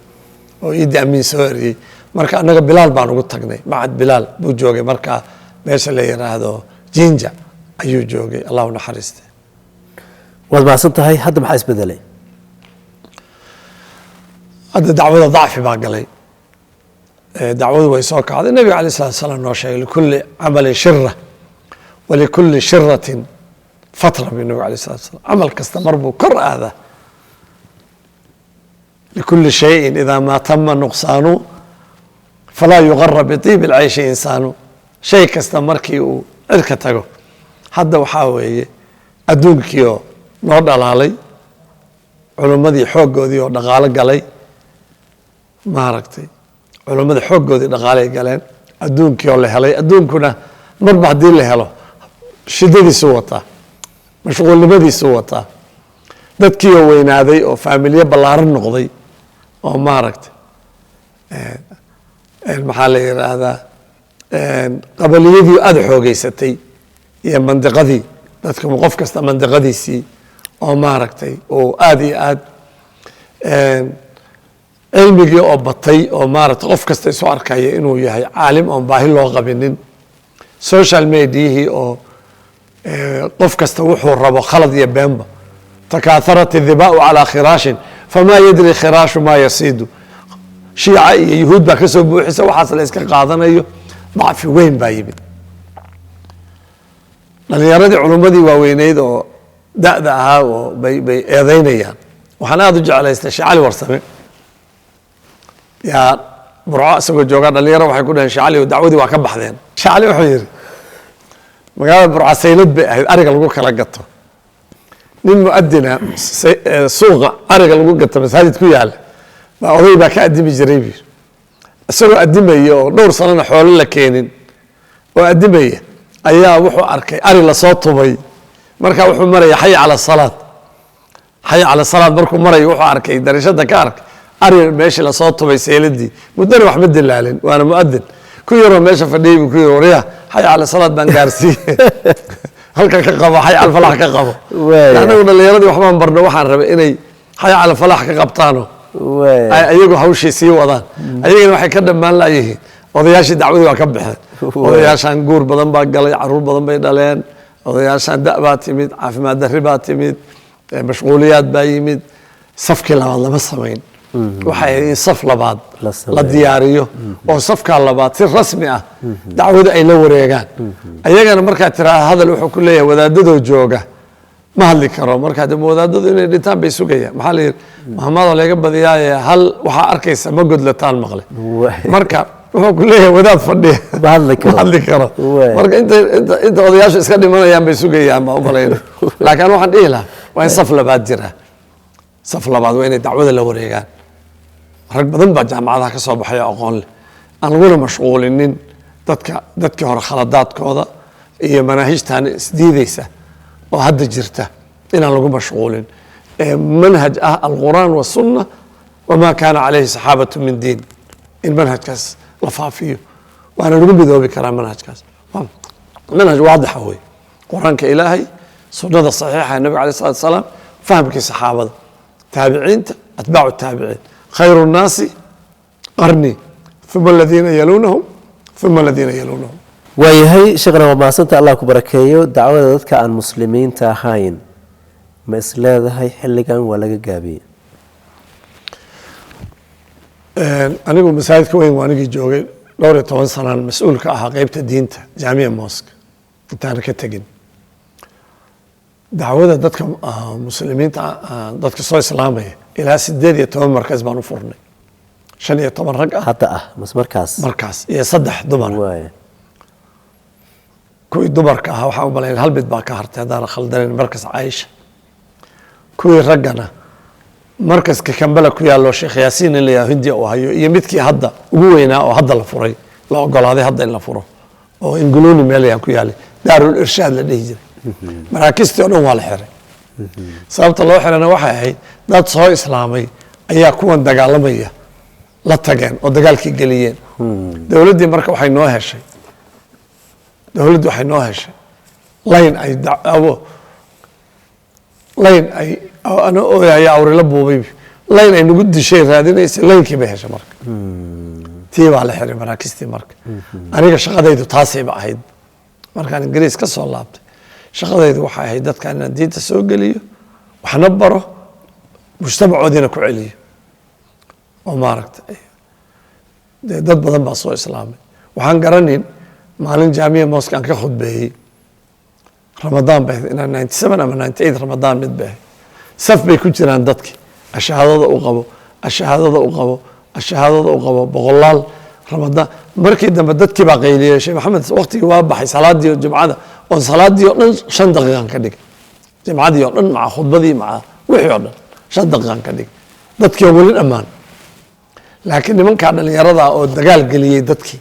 oo Iidi Amiin soo eriyey. Marka annaga Bilaal baan ugu tagnay, Macad Bilaal buu joogay markaa, meesha la yiraahdo Jinja ayuu joogay, Allahu naxariistay. Waad mahadsan tahay. Hadda maxaa isbedelay? Hadda dacwada dacfi baa galay. Dacwadu way soo kacday. Nabiga alayh salatu salaam noo sheegay, likulli camalin shira walikulli shiratin fatra bi nabiga alayh salatu salam. Camal kasta mar buu kor aadaa. Likulli shayin idaa maa tama nuqsaanu falaa yugara biطiibi alcayshi insaanu. Shay kasta markii uu cirka tago. Hadda waxaa weeye adduunkii oo noo dhalaalay, culummadii xooggoodii oo dhaqaalo galay. Maaragtay, culummada xooggoodii dhaqaalay galeen, adduunkii oo la helay. Adduunkuna marba haddii la helo shidadiisuu wataa, mashquulnimadiisuu wataa, dadkii oo weynaaday oo faamilyo ballaaran noqday oo maaragtay, maxaa la yiraahdaa, qabaliyadii aada xoogeysatay iyo mandiqadii dadka, qof kasta mandiqadiisii oo maaragtay oo aada iyo aad cilmigii oo batay oo maaragtay qof kasta isu arkaya inuu yahay caalim oon baahi loo qabinin, social mediahii oo qof kasta wuxuu rabo, khalad iyo beenba. Takaatharat idhibaau calaa khiraashin famaa yadri khiraashu maa yasiidu. Shiica iyo Yuhuud baa kasoo buuxisa, waxaas la iska qaadanayo. Dacfi weyn baa yimid. Dhalinyaradii culummadii waaweyneyd oo da'da ahaa oo bay eedeynayaan. Waxaan aada u jeclaystay Sheekh Cali Warsame yaa Burco isagoo joogaa, dhalinyaro waxay ku dhaheen, "Sheekh Cali, dacwadii waa ka baxdeen." Sheekh Cali wuxuu yidhi, magaalada Burco saylad bay ahayd ariga lagu kala gato. Nin muadina suuqa ariga lagu gato masaajid ku yaala baa oday baa ka adimi jiray buu yidhi. Isagoo adimaya oo dhowr sanana xoolo la keenin oo adimaya ayaa wuxuu arkay ari lasoo tubay. Markaa wuxuu maraya "xay cala salaad, xay cala salaad". Markuu marayo wuxuu arkay, darishada ka arkay, ari meeshii lasoo tubay sayladii. Muddana wax ma dilaalin, waana muadin. Ku yaroo meesha fadhiyey buu ku yiri, "Waryaa, xay cala salaad baan gaarsiiyey, halka ka qabo, xay cala falax ka qabo." Anagu dhalinyaradii waxbaan barno, waxaan rabay inay xay cala falax ka qabtaano ay ayagu hawshii sii wadaan. Ayagana waxay ka dhammaan layihiin odayaashii dacwadii waa ka baxeen. Odayaashaan guur badan baa galay, caruur badan bay dhaleen. Odayaashaan da' baa timid, caafimaad darri baa timid, mashquuliyaad baa yimid. Safkii labaad lama samayn. Waxay ahayd in saf labaad la la sameeyo. Diyaariyo oo safkaa labaad si rasmi ah dacwada ay la wareegaan. Ayagana markaa tiraa hadal, wuxuu ku leeyahay wadaadadoo jooga ma hadli karo. Markaa de wadaadadu inay dhintaan bay sugayaan. Maxaa la yidhi, mahamadoo laga badiyaaye, hal waxaa arkaysa ma godlataan maqle. Marka wuxuu ku leeyahay wadaad fadhiya ma hadli karo. Ma hadli karo. Marka inta odayaashu iska dhimanayaan bay sugayaan baa u malayna. Laakiin anu waxaan dhihi lahaa waa in saf labaad jira. Saf labaad waa inay dacwada la wareegaan. Rag badan baa jaamacadaha ka soo baxay oo aqoon leh, aan laguna mashquulinin dadka dadkii hore khaladaadkooda iyo manaahijtan isdiideysa oo hadda jirta, inaan lagu mashquulin ee manhaj ah alqur'aan wasunna wamaa kaana calayhi saxaabatu min diin, in manhajkaas la faafiyo. Waana lagu midoobi karaa manhajkaas. Waa manhaj waadixa wey: Qur-aanka Ilaahay, sunnada saxiixa ee nabiga alayh salatu wasalaam, fahamkii saxaabada, taabiciinta, atbaacu taabiciin. Khayru nnaasi qarni, uma aladiina yaluunahum, uma aladiina yaluunahum. Waayahay sheekhna, waa mahadsanta, Allah ku barakeeyo. Dacwada dadka aan muslimiinta ahayn ma is leedahay xilligan waa laga gaabiyey? Anigu masaajidka weyn waa anigii joogay dhowr iyo toban sanaan, mas-uul ka ahaa qeybta diinta Jaamiya Mosque intaana ka tegin. Dacwada dadka muslimiinta dadka soo islaamaya ilaa 18 markas baan u furnay, 15 rag ah. Hadda ah mas markaas? Markaas, iyo 3 dumar. Kuwii dumarka ahaa waxaan u malayn hal mid baa ka hartay haddaana khaldanayn, markas Caaisha. Kuwii raggana markaska Kambala ku yaallo, Sheekh Yaasiin in la yidhaho, Hindiya uu hayo, iyo midkii hadda ugu weynaa oo hadda la furay, la ogolaaday hadda in la furo, oo Inguluni meel yaa ku yaalay, Daarul Irshaad la dhihi jiray. Maraakistii oo dhan waa la xiray. Sababta loo xirana waxay ahayd dad soo islaamay ayaa kuwan dagaalamaya la tageen oo dagaalkii geliyeen. Dowladdii marka waxay noo heshay, dowladdu waxay noo heshay layn ay abo layn ay ana ooyaya awrila buubay, layn ay nagu dishay raadinaysay. Laynkii bay heshay. Marka tii baa la xiray maraakistii. Marka aniga shaqadaydu taasayba ahayd. Markaan Ingiriis ka soo laabtay, shaqadaydu waxay ahayd dadkan inaan diinta soo geliyo, waxna baro, mujtamacoodiina ku celiyo. Oo maaragtay dee dad badan baa soo islaamay. Waxaan garanin maalin Jaamiya Mosque aan ka khudbeeyey, Ramadaan bay ahayd, inaan 97 ama 98 Ramadaan mid bay ahayd. Saf bay ku jiraan dadki, ashahaadada u qabo, ashahaadada u qabo, ashahaadada u qabo, boqolaal. Ramadaan markii dambe dadkii baa qayliyey, "Sheekh Maxamed, waqtigii waa baxay salaadii jimcada." Oon salaadii oo dhan 5 daqiiqan ka dhigay, jimcadii oo dhan maca khudbadii maca wixii oo dhan 5 daqiiqan ka dhigay, dadkii oo weli dhammaan. Laakiin nimankaa dhalinyarada oo dagaal geliyey dadkii,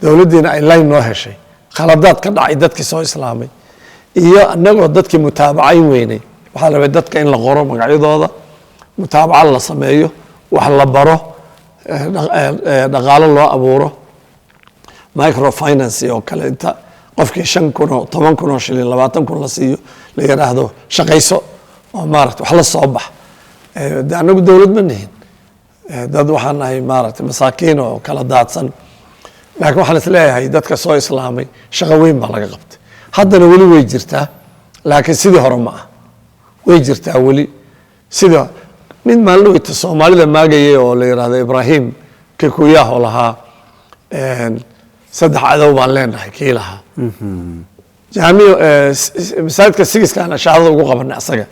dowladdiina ay layn noo heshay, khaladaad ka dhacay dadkii soo islaamay iyo annagoo dadkii mutaabacayn weynay. Waxaa la rabay dadka in la qoro magacyadooda, mutaabaca la sameeyo, wax la baro, dhaqaalo loo abuuro, microfinance oo kale, inta qofkii 5,000 oo 10,000 oo shilin, 20,000 la siiyo, la yidhaahdo shaqayso oo maarata wax la soo bax. De annagu dowlad ma nihin. Dad waxaan nahay maaragtay masaakiin oo kala daadsan. Laakiin waxaan is leeyahay dadka soo islaamay shaqo weyn baa laga qabtay. Haddana weli way jirtaa, laakiin sidii hore ma ah. Way jirtaa weli. Sida mid maalin weyta Soomaalida maagayay oo la yidhaahdo Ibrahim Kikuyaah oo lahaa "Saddex cadow baan leenahay", kii lahaa jaamic masaajidka sigiskaan shahaadada ugu qabanay asaga.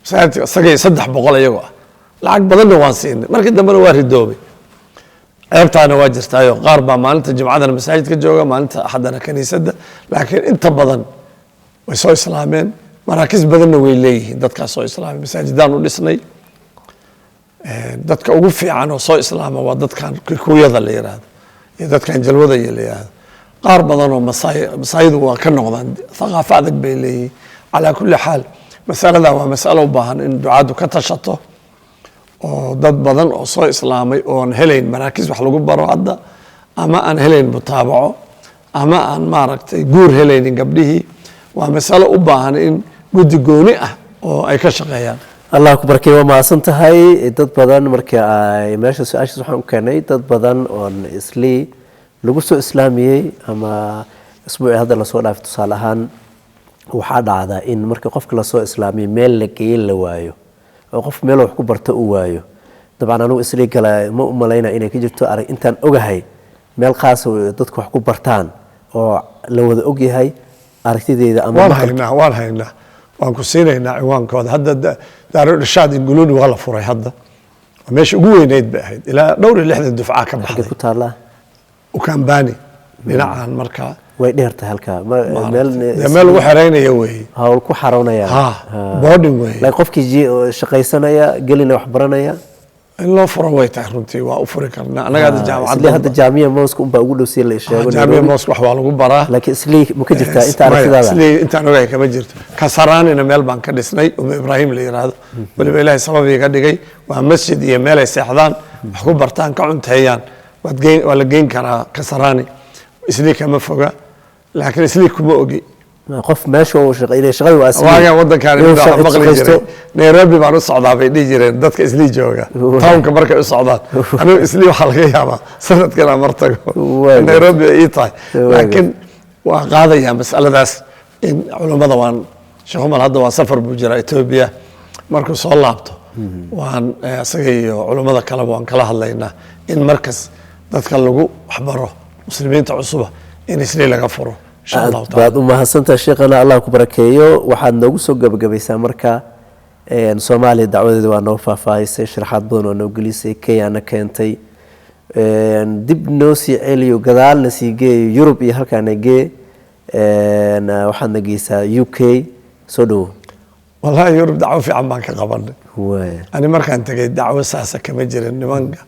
Masaajidka isaga iyo 300 iyagoo ah, lacag badanna waan siinay. Markii dambena waa ridoobay. Ceebtaana waa jirtaayo, qaar baa maalinta Jimcadana masaajidka jooga, maalinta Axadana kaniisadda, laakiin inta badan way soo islaameen. Maraakiis badanna way leeyihiin dadkaas soo islaamay. Masaajidaan u dhisnay. Dadka ugu fiican oo soo islaama waa dadkan Kikuyada la yiraahdo iyo dadkan Jalwada iyo la yiraahdo. Qaar badan oo Masaay, Masaayidu waa ka noqdaan, thaqaafo adag bay leeyihiin. Calaa kulli xaal, masalada waa masalo u baahan in ducaaddu ka tashato, oo dad badan oo soo islaamay oon helayn maraakiis wax lagu baro hadda, ama aan helayn mutaabaco, ama aan maaragtay guur helaynin gabdhihii, waa masalo u baahan in guddi gooni ah oo ay ka shaqeeyaan. Allah ku barkay, waa mahadsan tahay. Dad badan marka ay meesha su-aashaas waxaan u keenay, dad badan oon Islii lagu soo islaamiyey ama isbuucii hadda lasoo dhaafay tusaale ahaan, waxaa dhacda in marka qofka lasoo islaamiyo meel la geeye la waayo, oo qof meel wax ku barto uu waayo. Dabcan anugu Islii gala ma u malayna inay ka jirto arag intaan ogahay meel khaasa oo dadku wax ku bartaan oo la wada ogyahay aragtideyda ama Waan maqalka. haynaa, waan haynaa, waan ku siinaynaa ciwaankooda. Hadda Daarul Irshaad Inguluni waa la furay hadda. Waa meesha ugu weyneyd bay ahayd, ilaa dhowr iyo 60 dufcaa ka Xaggee baxday. ku taallaa? Ukambani dhinacan markaa. Way dheertahay halkaa. Meel dee meel lagu xereynaya weeye. Hawl ku xaroonaya. Ha, boarding weeye. Laakiin qofkii oo shaqaysanaya gelina wax baranaya. In loo furo way tahay runtii, waa u furi karnaa annaga hadda Islii jaamacadda. Hadda Jaamiya Mosque unbaa ugu dhow si la sheego Jaamiya Nairobi. Mosque wax waa lagu baraa. Laakiin Islii ma ka jirtaa inta Maya, aragtidaada? Islii intaan ogahay kama jirto. Kasaraanina meel baan ka dhisnay, Uma Ibraahim la yiraahdo. Weliba Ilaahay sabab iga dhigay, waa masjid iyo meel ay seexdaan, wax ku bartaan, ka cunteeyaan. Waad geyn, waa la geyn karaa Kasaraani, Islii kama foga, laakiin Islii kuma ogi. Qof meesha uu shaqeynaya shaqada waa Islii. Waagaan wadankaan Inuu inta maqli shaqaysto. jiray, Nairobi baan u socdaa bay dhihi jireen dadka Islii jooga, townka markay u socdaan. Anigu Islii waxaa laga yaabaa sanadkan aan mar tago, Nairobi ay ii tahay. Laakiin waa qaadayaa masaladaas in culummada waan Sheekh Umar hadda waa safar buu jiraa Etoobiya, markuu soo laabto waan isaga iyo culummada kaleba waan kala hadlaynaa in markas dadka lagu waxbaro muslimiinta cusuba in Islii laga furo, insha Allahu Aad taala. baad u mahadsantahay sheekhana, Allah ku barakeeyo. Waxaad noogu soo gabagabaysaa marka Soomaaliya dacwadeeda waa noo faahfaahisay, sharaxaad badan oo noo gelisay, Kenyana keentay. Dib noo sii celiyo, gadaalna sii geeyo, Yurub iyo halkaana gee. Waxaadna geysaa UK. Soo dhowo. Wallahi Yurub dacwo fiican baan ka qabanay. Ani markaan tegay dacwo saasa kama jirin. Nimanka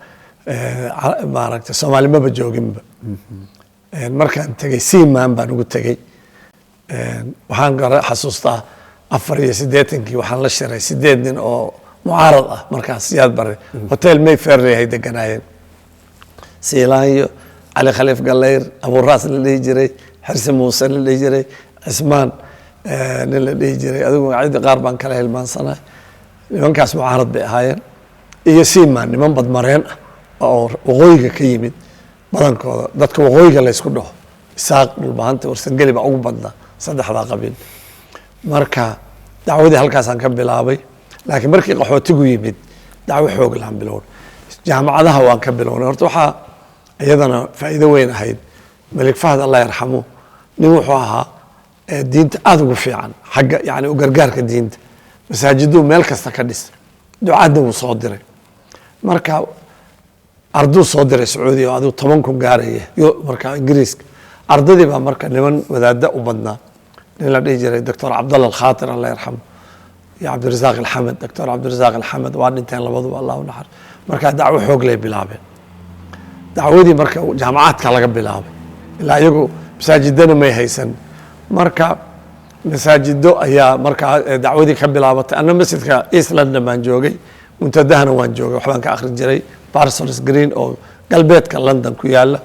maaragtay Soomaali maba jooginba. Markaan tegay Seaman baan ugu tegey. Waxaan gara xasuustaa 84-kii waxaan la shiray sideed nin oo mucaarad ah markaas Siyaad Bare, Hotel Mayfair ay deganaayeen. Siilaanyo, Cali Khaliif Gallayr, Abuuraas la dhihi jiray, Xirsi Muuse la dhihi jiray, Cismaan nin la dhihi jiray, adigu magacyadii qaar baan kala hilmaansanahay. Nimankaas mucaarad bay ahaayeen iyo Seaman, niman badmareen ah oo waqooyiga ka yimid badankooda. Dadka waqooyiga la ysku dhaho, Isaaq, Dhulbahanta, Warsangeli baa ugu badnaa saddexdaa qabiil. Marka dacwadii halkaasaan ka bilaabay, laakiin markii qaxootigu yimid dacwo xoog lahaan bilownay. Jaamacadaha waan ka bilownay. Horta waxaa iyadana faa'iido weyn ahayd Malik Fahd, Allah yarxamu, nin wuxuu ahaa diinta aada ugu fiican, xagga yani u gargaarka diinta. Masaajiduu meel kasta ka dhis, ducaadna wuu soo diray. Marka arduu soo diray Sacuudiya oo adigu 10,000 gaaraya yo marka Ingiriiska. Ardadii baa marka niman wadaada u badnaa, nin la dhihi jiray Doctor Cabdalla Alkhaatir, Allah yarxamu, iyo Cabdirasaaq Alxamed. Doctor Cabdirasaaq Alxamed waa dhinteen labaduba, Allah u naxar. Marka dacwo xoog lay bilaabeen. Dacwadii marka jaamacaadka laga bilaabay, ilaa iyagu masaajidana may haysan. Marka masaajido ayaa markaa dacwadii ka bilaabatay. Anna masjidka East London baan joogay, Muntadahana waan joogay, waxbaan ka akhrin jiray Parsons Green oo galbeedka London ku yaala.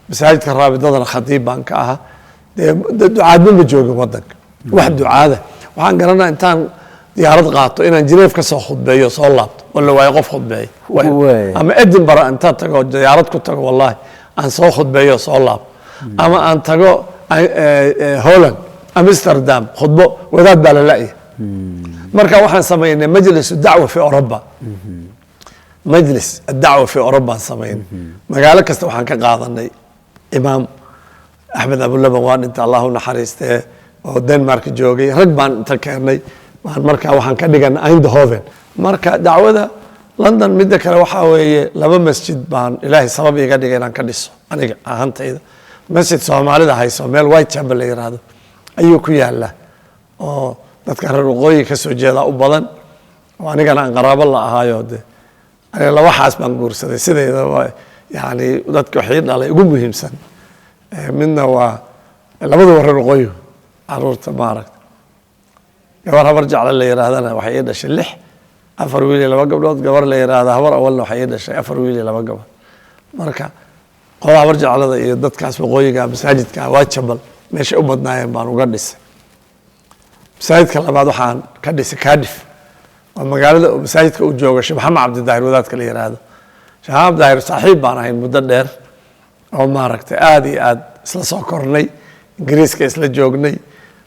Masaajidka Raabidadana khatiib baan ka ahaa. Dee ducaadma ma joogin wadanka, wax ducaada. Waxaan garanaa intaan diyaarad qaato inaan Jineef ka soo khudbeeyo, soo laabto oo la waayo qof khudbeeya. Ama Edinburgh intaan tago, diyaarad ku tago, wallahi aan soo khudbeeyo, soo laabto, ama aan tago Holland, Amsterdam, khudbo, wadaad baa la la'yahay. Marka waxaan samaynay majlis dacwa fi Oroba, majlis adacwa fi Orobaan samaynay. Magaalo kasta waxaan ka qaadanay imaam. Axmed Abulaban waa dhinta, Allah u naxariistee, oo Denmark joogay. Rag baan inta keennay. Baan marka waxaan ka dhigan Eindhoven. Marka dacwada London, midda kale waxaa weeye laba masjid baan Ilaahay sabab iga dhigay inaan ka dhiso aniga ahantayda. Masjid Soomaalida hayso, meel Whitechapel la yiraahdo ayuu ku yaalaa, oo dadka reer waqooyi ka soo jeeda u badan, oo anigana aan qaraabo la ahaayo. De aniga laba xaas baan guursaday sideedaba, yani dadka waxii dhalay ugu muhiimsan. Midna waa labaduba reer waqooyi caruurta, maaragta. Gabar Habar Jecle la yiraahdana waxay ii dhashay lix, afar wiil iyo laba gabdhood. Gabar la yiraahda Habar Awalna waxay ii dhashay afar wiil iyo laba gabadh. Marka qolada Habar Jeclada iyo dadkaas waqooyiga, masaajidka Whitechapel meeshay u badnaayeen baan uga dhisay. Masaajidka labaad waxaan ka dhisay Cardiff, waa magaalada masaajidka uu joogo Sheekh Maxamed Cabdidaahir, wadaadka la yiraahdo Sheekh Maxamed Cabdidaahir. Saaxiib baan ahayn muddo dheer oo maaragtay aada iyo aad isla soo kornay, Ingiriiska isla joognay.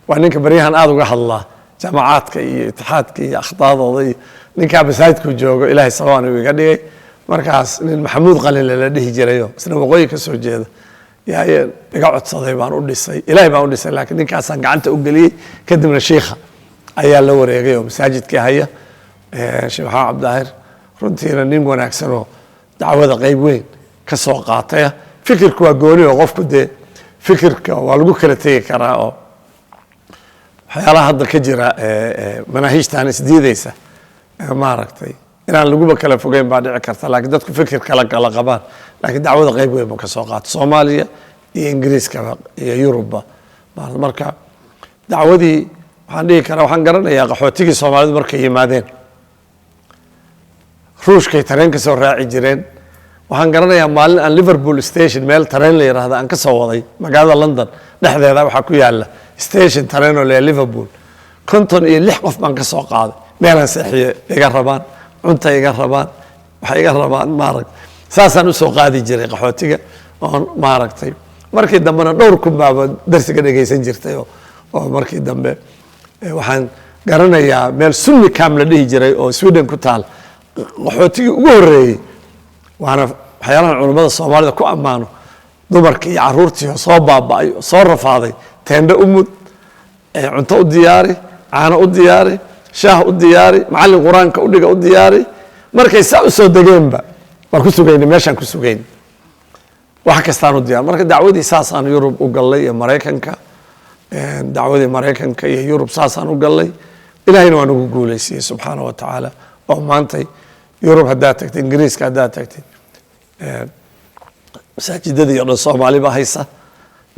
Waa ninka baryahan aada uga hadlaa jaamacaadka iyo itixaadka iyo akhdaadooda, iyo ninkaa masaajidku joogo Ilaahay sababaan uu iga dhigay. Markaas nin Maxamuud Qalinle la dhihi jirayo, isna waqooyi ka soo jeeda, yaa iga codsaday, baan u dhisay. Ilaahay baan u dhisay, laakiin ninkaasaan gacanta u geliyey. Kadibna shiikha ayaa la wareegay oo masaajidkii haya, Sheekh Maxamed Cabdidaahir. Runtiina nin wanaagsan oo dacwada qeyb weyn ka soo qaataya. Fikirku waa gooni, oo qofku dee fikirka waa lagu kala tegi karaa, oo waxyaalaha hadda ka jira manaahiijtan isdiideysa, maaragtay, inaan laguba kala fogeyn baa dhici karta, laakiin dadku fikir kala kala qabaan. Laakiin dacwada qeyb weyn buu ka soo qaatay Soomaaliya iyo Ingiriiskaba iyo Yurubba. Marka dacwadii waxaan dhihi karaa, waxaan garanayaa qaxootigii Soomaalidu markay yimaadeen, Ruushkay tareen ka soo raaci jireen. Waxaan garanayaa maalin aan Liverpool Station, meel tareen la yiraahdo, aan ka soo waday. Magaalada London dhexdeeda waxaa ku yaala station tareen oo leeyahay Liverpool. 56 qof baan ka soo qaaday. Meelaan seexiye iga rabaan, cunta iga rabaan, waxay iga rabaan, maaragtay. Saasaan usoo qaadi jiray qaxootiga oon maaragtay. Markii dambena dhowr kun baaba darsiga dhegeysan jirtay. Oo markii dambe waxaan garanayaa meel Sunni camp la dhihi jiray oo Sweden ku taal, qaxootigii ugu horreeyey. Waana waxyaalahan culummada Soomaalida ku ammaano: dumarkii iyo caruurtii oo soo baaba'ay oo soo rafaaday, teendho u mud, cunto u diyaari, caano u diyaari, shaah u diyaari, macallin Qur-aanka u dhiga u diyaari. Markay saa u soo degeenba waan ku sugaynay, meeshaan ku sugayn, wax kastaan u diyaar. Marka dacwadii saasaan Yurub u gallay iyo Maraykanka. Dacwadii Maraykanka iyo Yurub saasaan u gallay, Ilahayna waa nagu guuleysiiyey subxaana wa tacaala. Oo maantay Yurub haddaad tagtid, Ingiriiska haddaad tagtid, masaajidadii o dhan Soomaali baa haysa,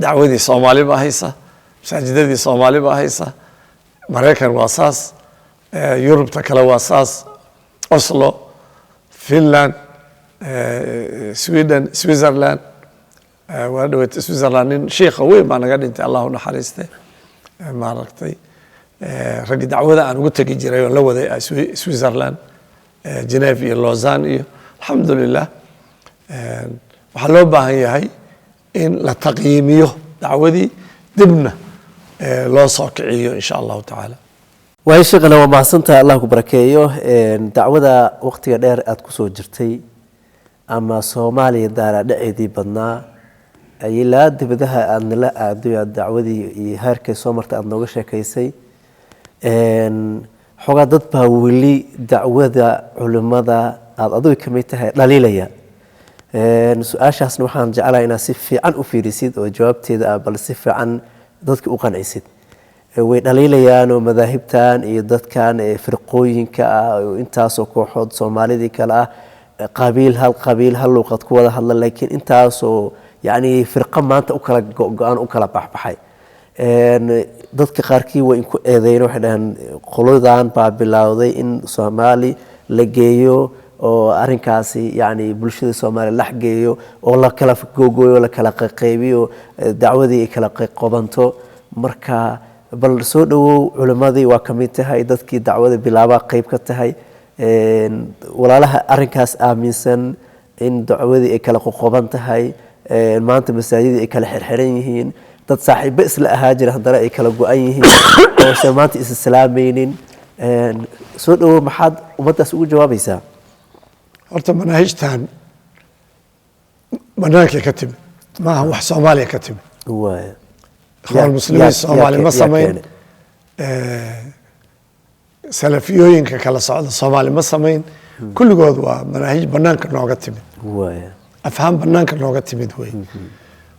dacwadii Soomaali baa haysa, masaajidadii Soomaali baa haysa. Maraykan waa saas, Yurubta kale waa saas, Oslo, Finland, Sweden, Switzerland. Waa dhaweyta Switzerland nin shiikha weyn baa naga dhintay, Allah u naxariiste. Maaragtay, raggii dacwada aan ugu tegi jiray oon la waday Switzerland, Geneve iyo Lausanne iyo alxamdulilah. Waxaa loo baahan yahay in la taqyiimiyo dacwadii, dibna loo soo kiciyo insha Allahu tacaala. Waayo sheekhana, waa mahadsantahay, Allah ku barakeeyo. Dacwada waqtiga dheer aada kusoo jirtay, ama Soomaaliya daaraadhaceedii badnaa ilaa dibadaha aada nala aaday, aad dacwadii iyo heerkay soo martay aada nooga sheekaysay. Xoogaa dad baa weli dacwada culimada aada adigu ka mid tahay dhaliilaya. Su-aashaasna waxaan jeclahay inaad si fiican u fiirisid oo jawaabteeda ah bal si fiican dadka u qancisid. Way dhaliilayaan oo madaahibtan iyo dadkan firqooyinka ah oo intaasoo kooxood Soomaalidii kale ah, qabiil, hal qabiil, hal luuqad ku wada hadla, laakiin intaasoo yacni firqo maanta u kala go-an, u kala baxbaxay. Dadka qaarkii way inku eedeyn, waxay dhaheen qoladan baa bilowday in Soomaali la geeyo oo arrinkaasi yacni bulshada Soomaaliya lax geeyo oo la kala googooyo, la kala qeybiyo, dacwadii ay kala qobanto. Marka bal soo dhawow, culimmadii waa ka mid tahay, dadkii dacwada bilaabaa qeyb ka tahay. Walaalaha arrinkaas aaminsan in dacwadii ay kala qoqoban tahay, maanta masaajidii ay kala xirxiran yihiin, dad saaxiibo isla ahaa jira haddana ay kala go-an yihiin oose maanta is islaamaynin, soo dhawow, maxaad ummaddaas ugu jawaabaysaa? Horta manaahijtan banaankay ka timi, maaha wax Soomaaliya ka timi. Waaya. Ikhwaan Muslimiin Soomaali ma yaa samayn. Keenay? Salafiyooyinka kala socda Soomaali ma samayn, kulligood waa manaahij banaanka nooga timid, afhaan banaanka nooga timid wey.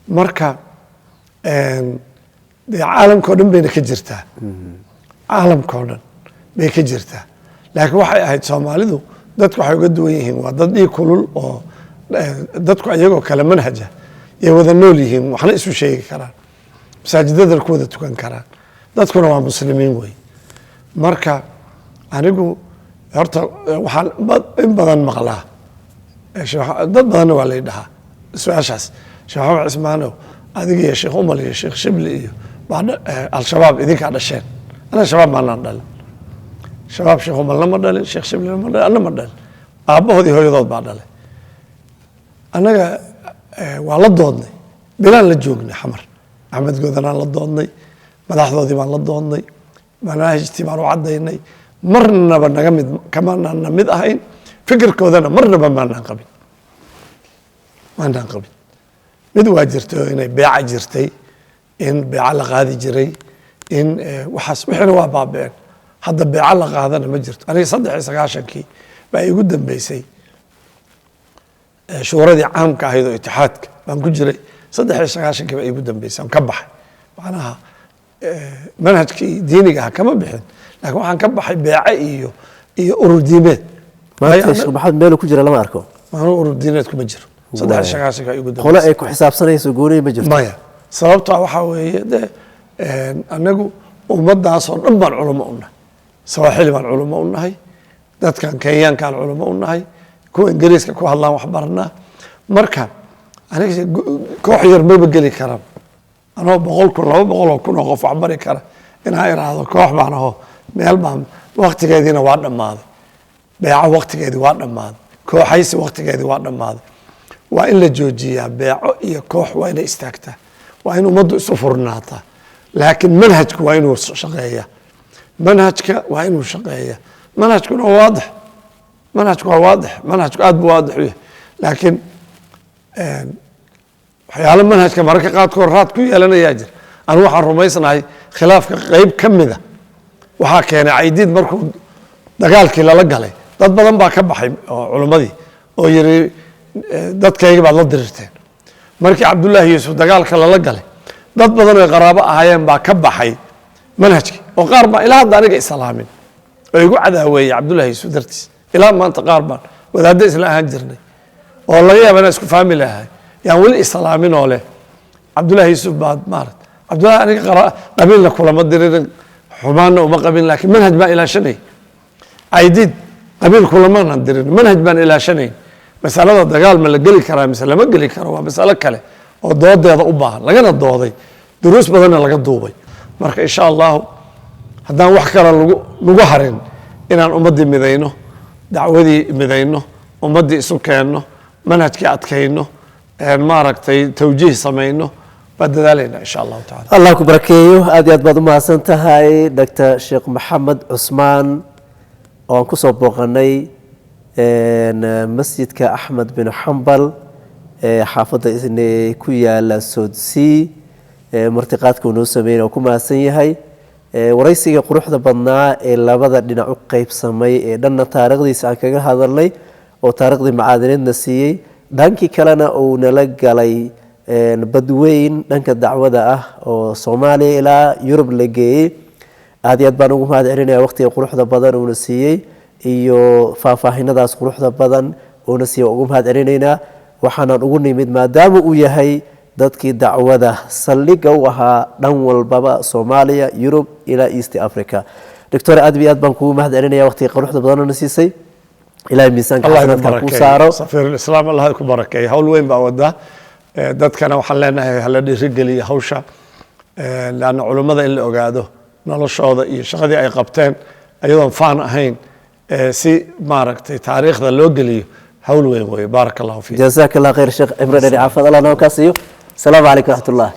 Marka dee caalamka o dhan bayna ka jirtaa, caalamka o dhan bay ka jirtaa. Laakiin waxay ahayd Soomaalidu dadku waxay uga duwan yihiin waa dad dhiig kulul oo dadku ayagoo kale manhaja yay wada nool yihiin, waxna isu sheegi karaan, masaajidadana ku wada tukan karaan, dadkuna waa muslimiin wey. Marka anigu horta waxaan in badan maqlaa, dad badanna waa lay dhahaa su-aashaas: "Sheekh Maxamed Cismaanow, adiga iyo Sheekh Umal iyo Sheekh Shibli iyo Al-Shabaab idinkaa dhasheen." Ana Shabaab maanaan dhalin. Shabaab Sheekh Umalna ma dhalin, Sheekh Shiblina ma dhalin, anna ma dhalin. Aabbahood iyo hooyadood baa dhalay. Annaga waa la doodnay, bilaan la joognay Xamar, Axmed Goodanaan la doodnay, madaxdoodii baan la doodnay, manaahijtii baan u caddaynay. Marnaba naga mid kamaanaan mid ahayn, fikirkoodana marnaba maanaan qabin, maanaan qabin. Mid waa jirtay oo inay beeca jirtay, in beeca la qaadi jiray, in waxaas wixiina waa baaba'een. Hadda beeca la qaadana ma jirto. Aniga 93-kii baa igu dambeysay, shuuradii caamka ahayd oo itixaadka baan ku jiray. 93-kii baa igu dambeysay aan ka baxay. Macnaha manhajkii diiniga ah kama bixin, laakiin waxaan ka baxay beece iyo urur diimeed. Maanta Sheekh Maxamed meelu ku jira lama arko. Maanuu urur diimeed kuma jiro. 93-kii baa igu qole dambeysay. Ay ku xisaabsanayso goonihi ma jirto. Maya, sababto waxaa weeye de anagu ummaddaasoo dhan baan culamo u nahay. Sawaaxili baan culamo u nahay, dadkan Kenyaankaan culamo u nahay, kuwa Ingiriiska ku hadlaan wax baranaa. Marka aniga koox yar maba geli karaan. Anoo 100,000, 200,000 oo qof wax bari kara, inaa iraahdo koox baan aho, meel baan, waktigeediina waa dhammaaday. Beeco waktigeedii waa dhammaaday, kooxaysi waktigeedii waa dhammaaday. Waa in la joojiyaa beeco iyo koox, waa inay istaagtaa, waa in ummaddu isu furnaataa. Laakiin manhajku waa inuu shaqeeya, manhajka waa inuu shaqeeya. Manhajkuna waa waadix, manhajku waa waadix, manhajku aad buu waadix u yahay. Laakiin waxyaalo manhajka mararka qaarkood raad ku yeelanayaa jira. Anigu waxaan rumaysnahay khilaafka qeyb ka mida waxaa keenay Caydiid markuu dagaalkii lala galay, dad badan baa ka baxay oo culimmadii oo yiri, "Dadkayga baad la dirirteen." Markii Cabdullaahi Yuusuf dagaalka lala galay, dad badan oo qaraabo ahaayeen baa ka baxay manhajkii, oo qaar baa ilaa hadda aniga islaamin oo igu cadaaweeyey Cabdullahi Yuusuf dartiis. Ilaa maanta qaar baan wadaaddo isla ahaan jirnay oo laga yaaba inaan isku faamili ahay yaan weli islaamin, oo leh Cabdullahi Yuusuf baad maarat. Cabdullahi aniga qabiilna kulama diririn, xumaanna uma qabin, laakiin manhaj baan ilaashanay. Caydiid qabiil kulamaanan dirin, manhaj baan ilaashanayn. Masalada dagaal ma la geli karaa mise lama geli karo waa masalo kale oo doodeeda u baahan, lagana dooday, duruus badanna laga duubay. Marka insha Allahu haddaan wax kale lagu harin, inaan ummaddii midayno, dacwadii midayno, ummaddii isu keenno, manhajkii adkayno, maaragtay, tawjiih samayno, baan dadaalaynaa insha Allahu tacala. Allah ku barakeeyo. Aad iyo aad baad u mahadsan tahay, Doctor Sheekh Maxamed Cusmaan, oo aan kusoo booqanay Masjidka Axmed bin Xambal ee xaafadda isne ku yaala Sodsea. Martiqaadka uu noo sameeyey oo ku mahadsan yahay. Waraysiga quruxda badnaa ee labada dhinac u qeybsamay, ee dhanna taariikhdiisa aan kaga hadalnay oo taariikhdii macaadineedna siiyey, dhankii kalena uu nala galay badweyn dhanka dacwada ah oo Soomaaliya ilaa Yurub la geeyey, aad iyo aad baan ugu mahad celinaya waqtiga quruxda badan uuna siiyey iyo faahfaahinadaas quruxda badan uuna siiyey. Ugu mahad celinaynaa. Waxaanan ugu nimid maadaama uu yahay dadkii dacwada saldhigga u ahaa dhan walbaba, Soomaaliya, Yurub ilaa East Africa. Doctor, aad iyo aad baan kugu mahad celinaya waqtiga quruxda badan uuna siisay. Ilahay miisaanka Allah idin xasanaadka kuu barakeeyo. saaro. Safiir Islaam, Allah ku barakeeyo. Hawl weyn baa wadaa. Dadkana waxaan leenahay hala dhiirigeliyo hawsha, laanna culummada in la ogaado noloshooda iyo shaqadii ay qabteen ayadoon faan ahayn, si maaragtay taariikhda loo geliyo, hawl weyn weeye. Baaraka Allahu fiik. Jazaak Allah khayr sheekh. Cimro dheer, caafimaad Allah noo kaa siiyo. Asalaamu calaykum waraxmat ullah.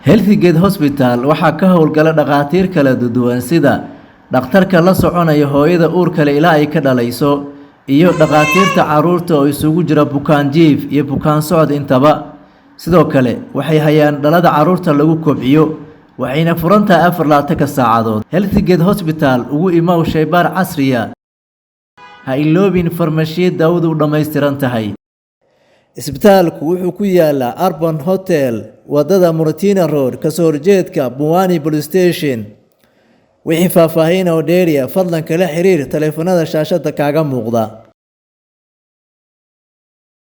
Healthgate Hospital waxaa ka howlgala dhakhaatiir kala duwan, sida dhakhtarka la soconaya hooyada uurka leh ilaa ay ka dhalayso, iyo dhakhaatiirta carruurta oo isugu jira bukaan jiif iyo bukaan socod intaba. Sidoo kale waxay hayaan dhalada carruurta lagu kobciyo. Waxayna furan tahay 24-ka saacadood. Healthgate Hospital ugu imow shaybaar casriya. Ha iloobin farmashiye daawadu u dhammaystiran tahay. Isbitaalku wuxuu ku yaalaa Urban Hotel, wadada Muratina Road, kasoo horjeedka Pumwani Police Station. Wixii faahfaahin oo dheeriya, fadlan kala xiriir taleefanada shaashada kaaga muuqda.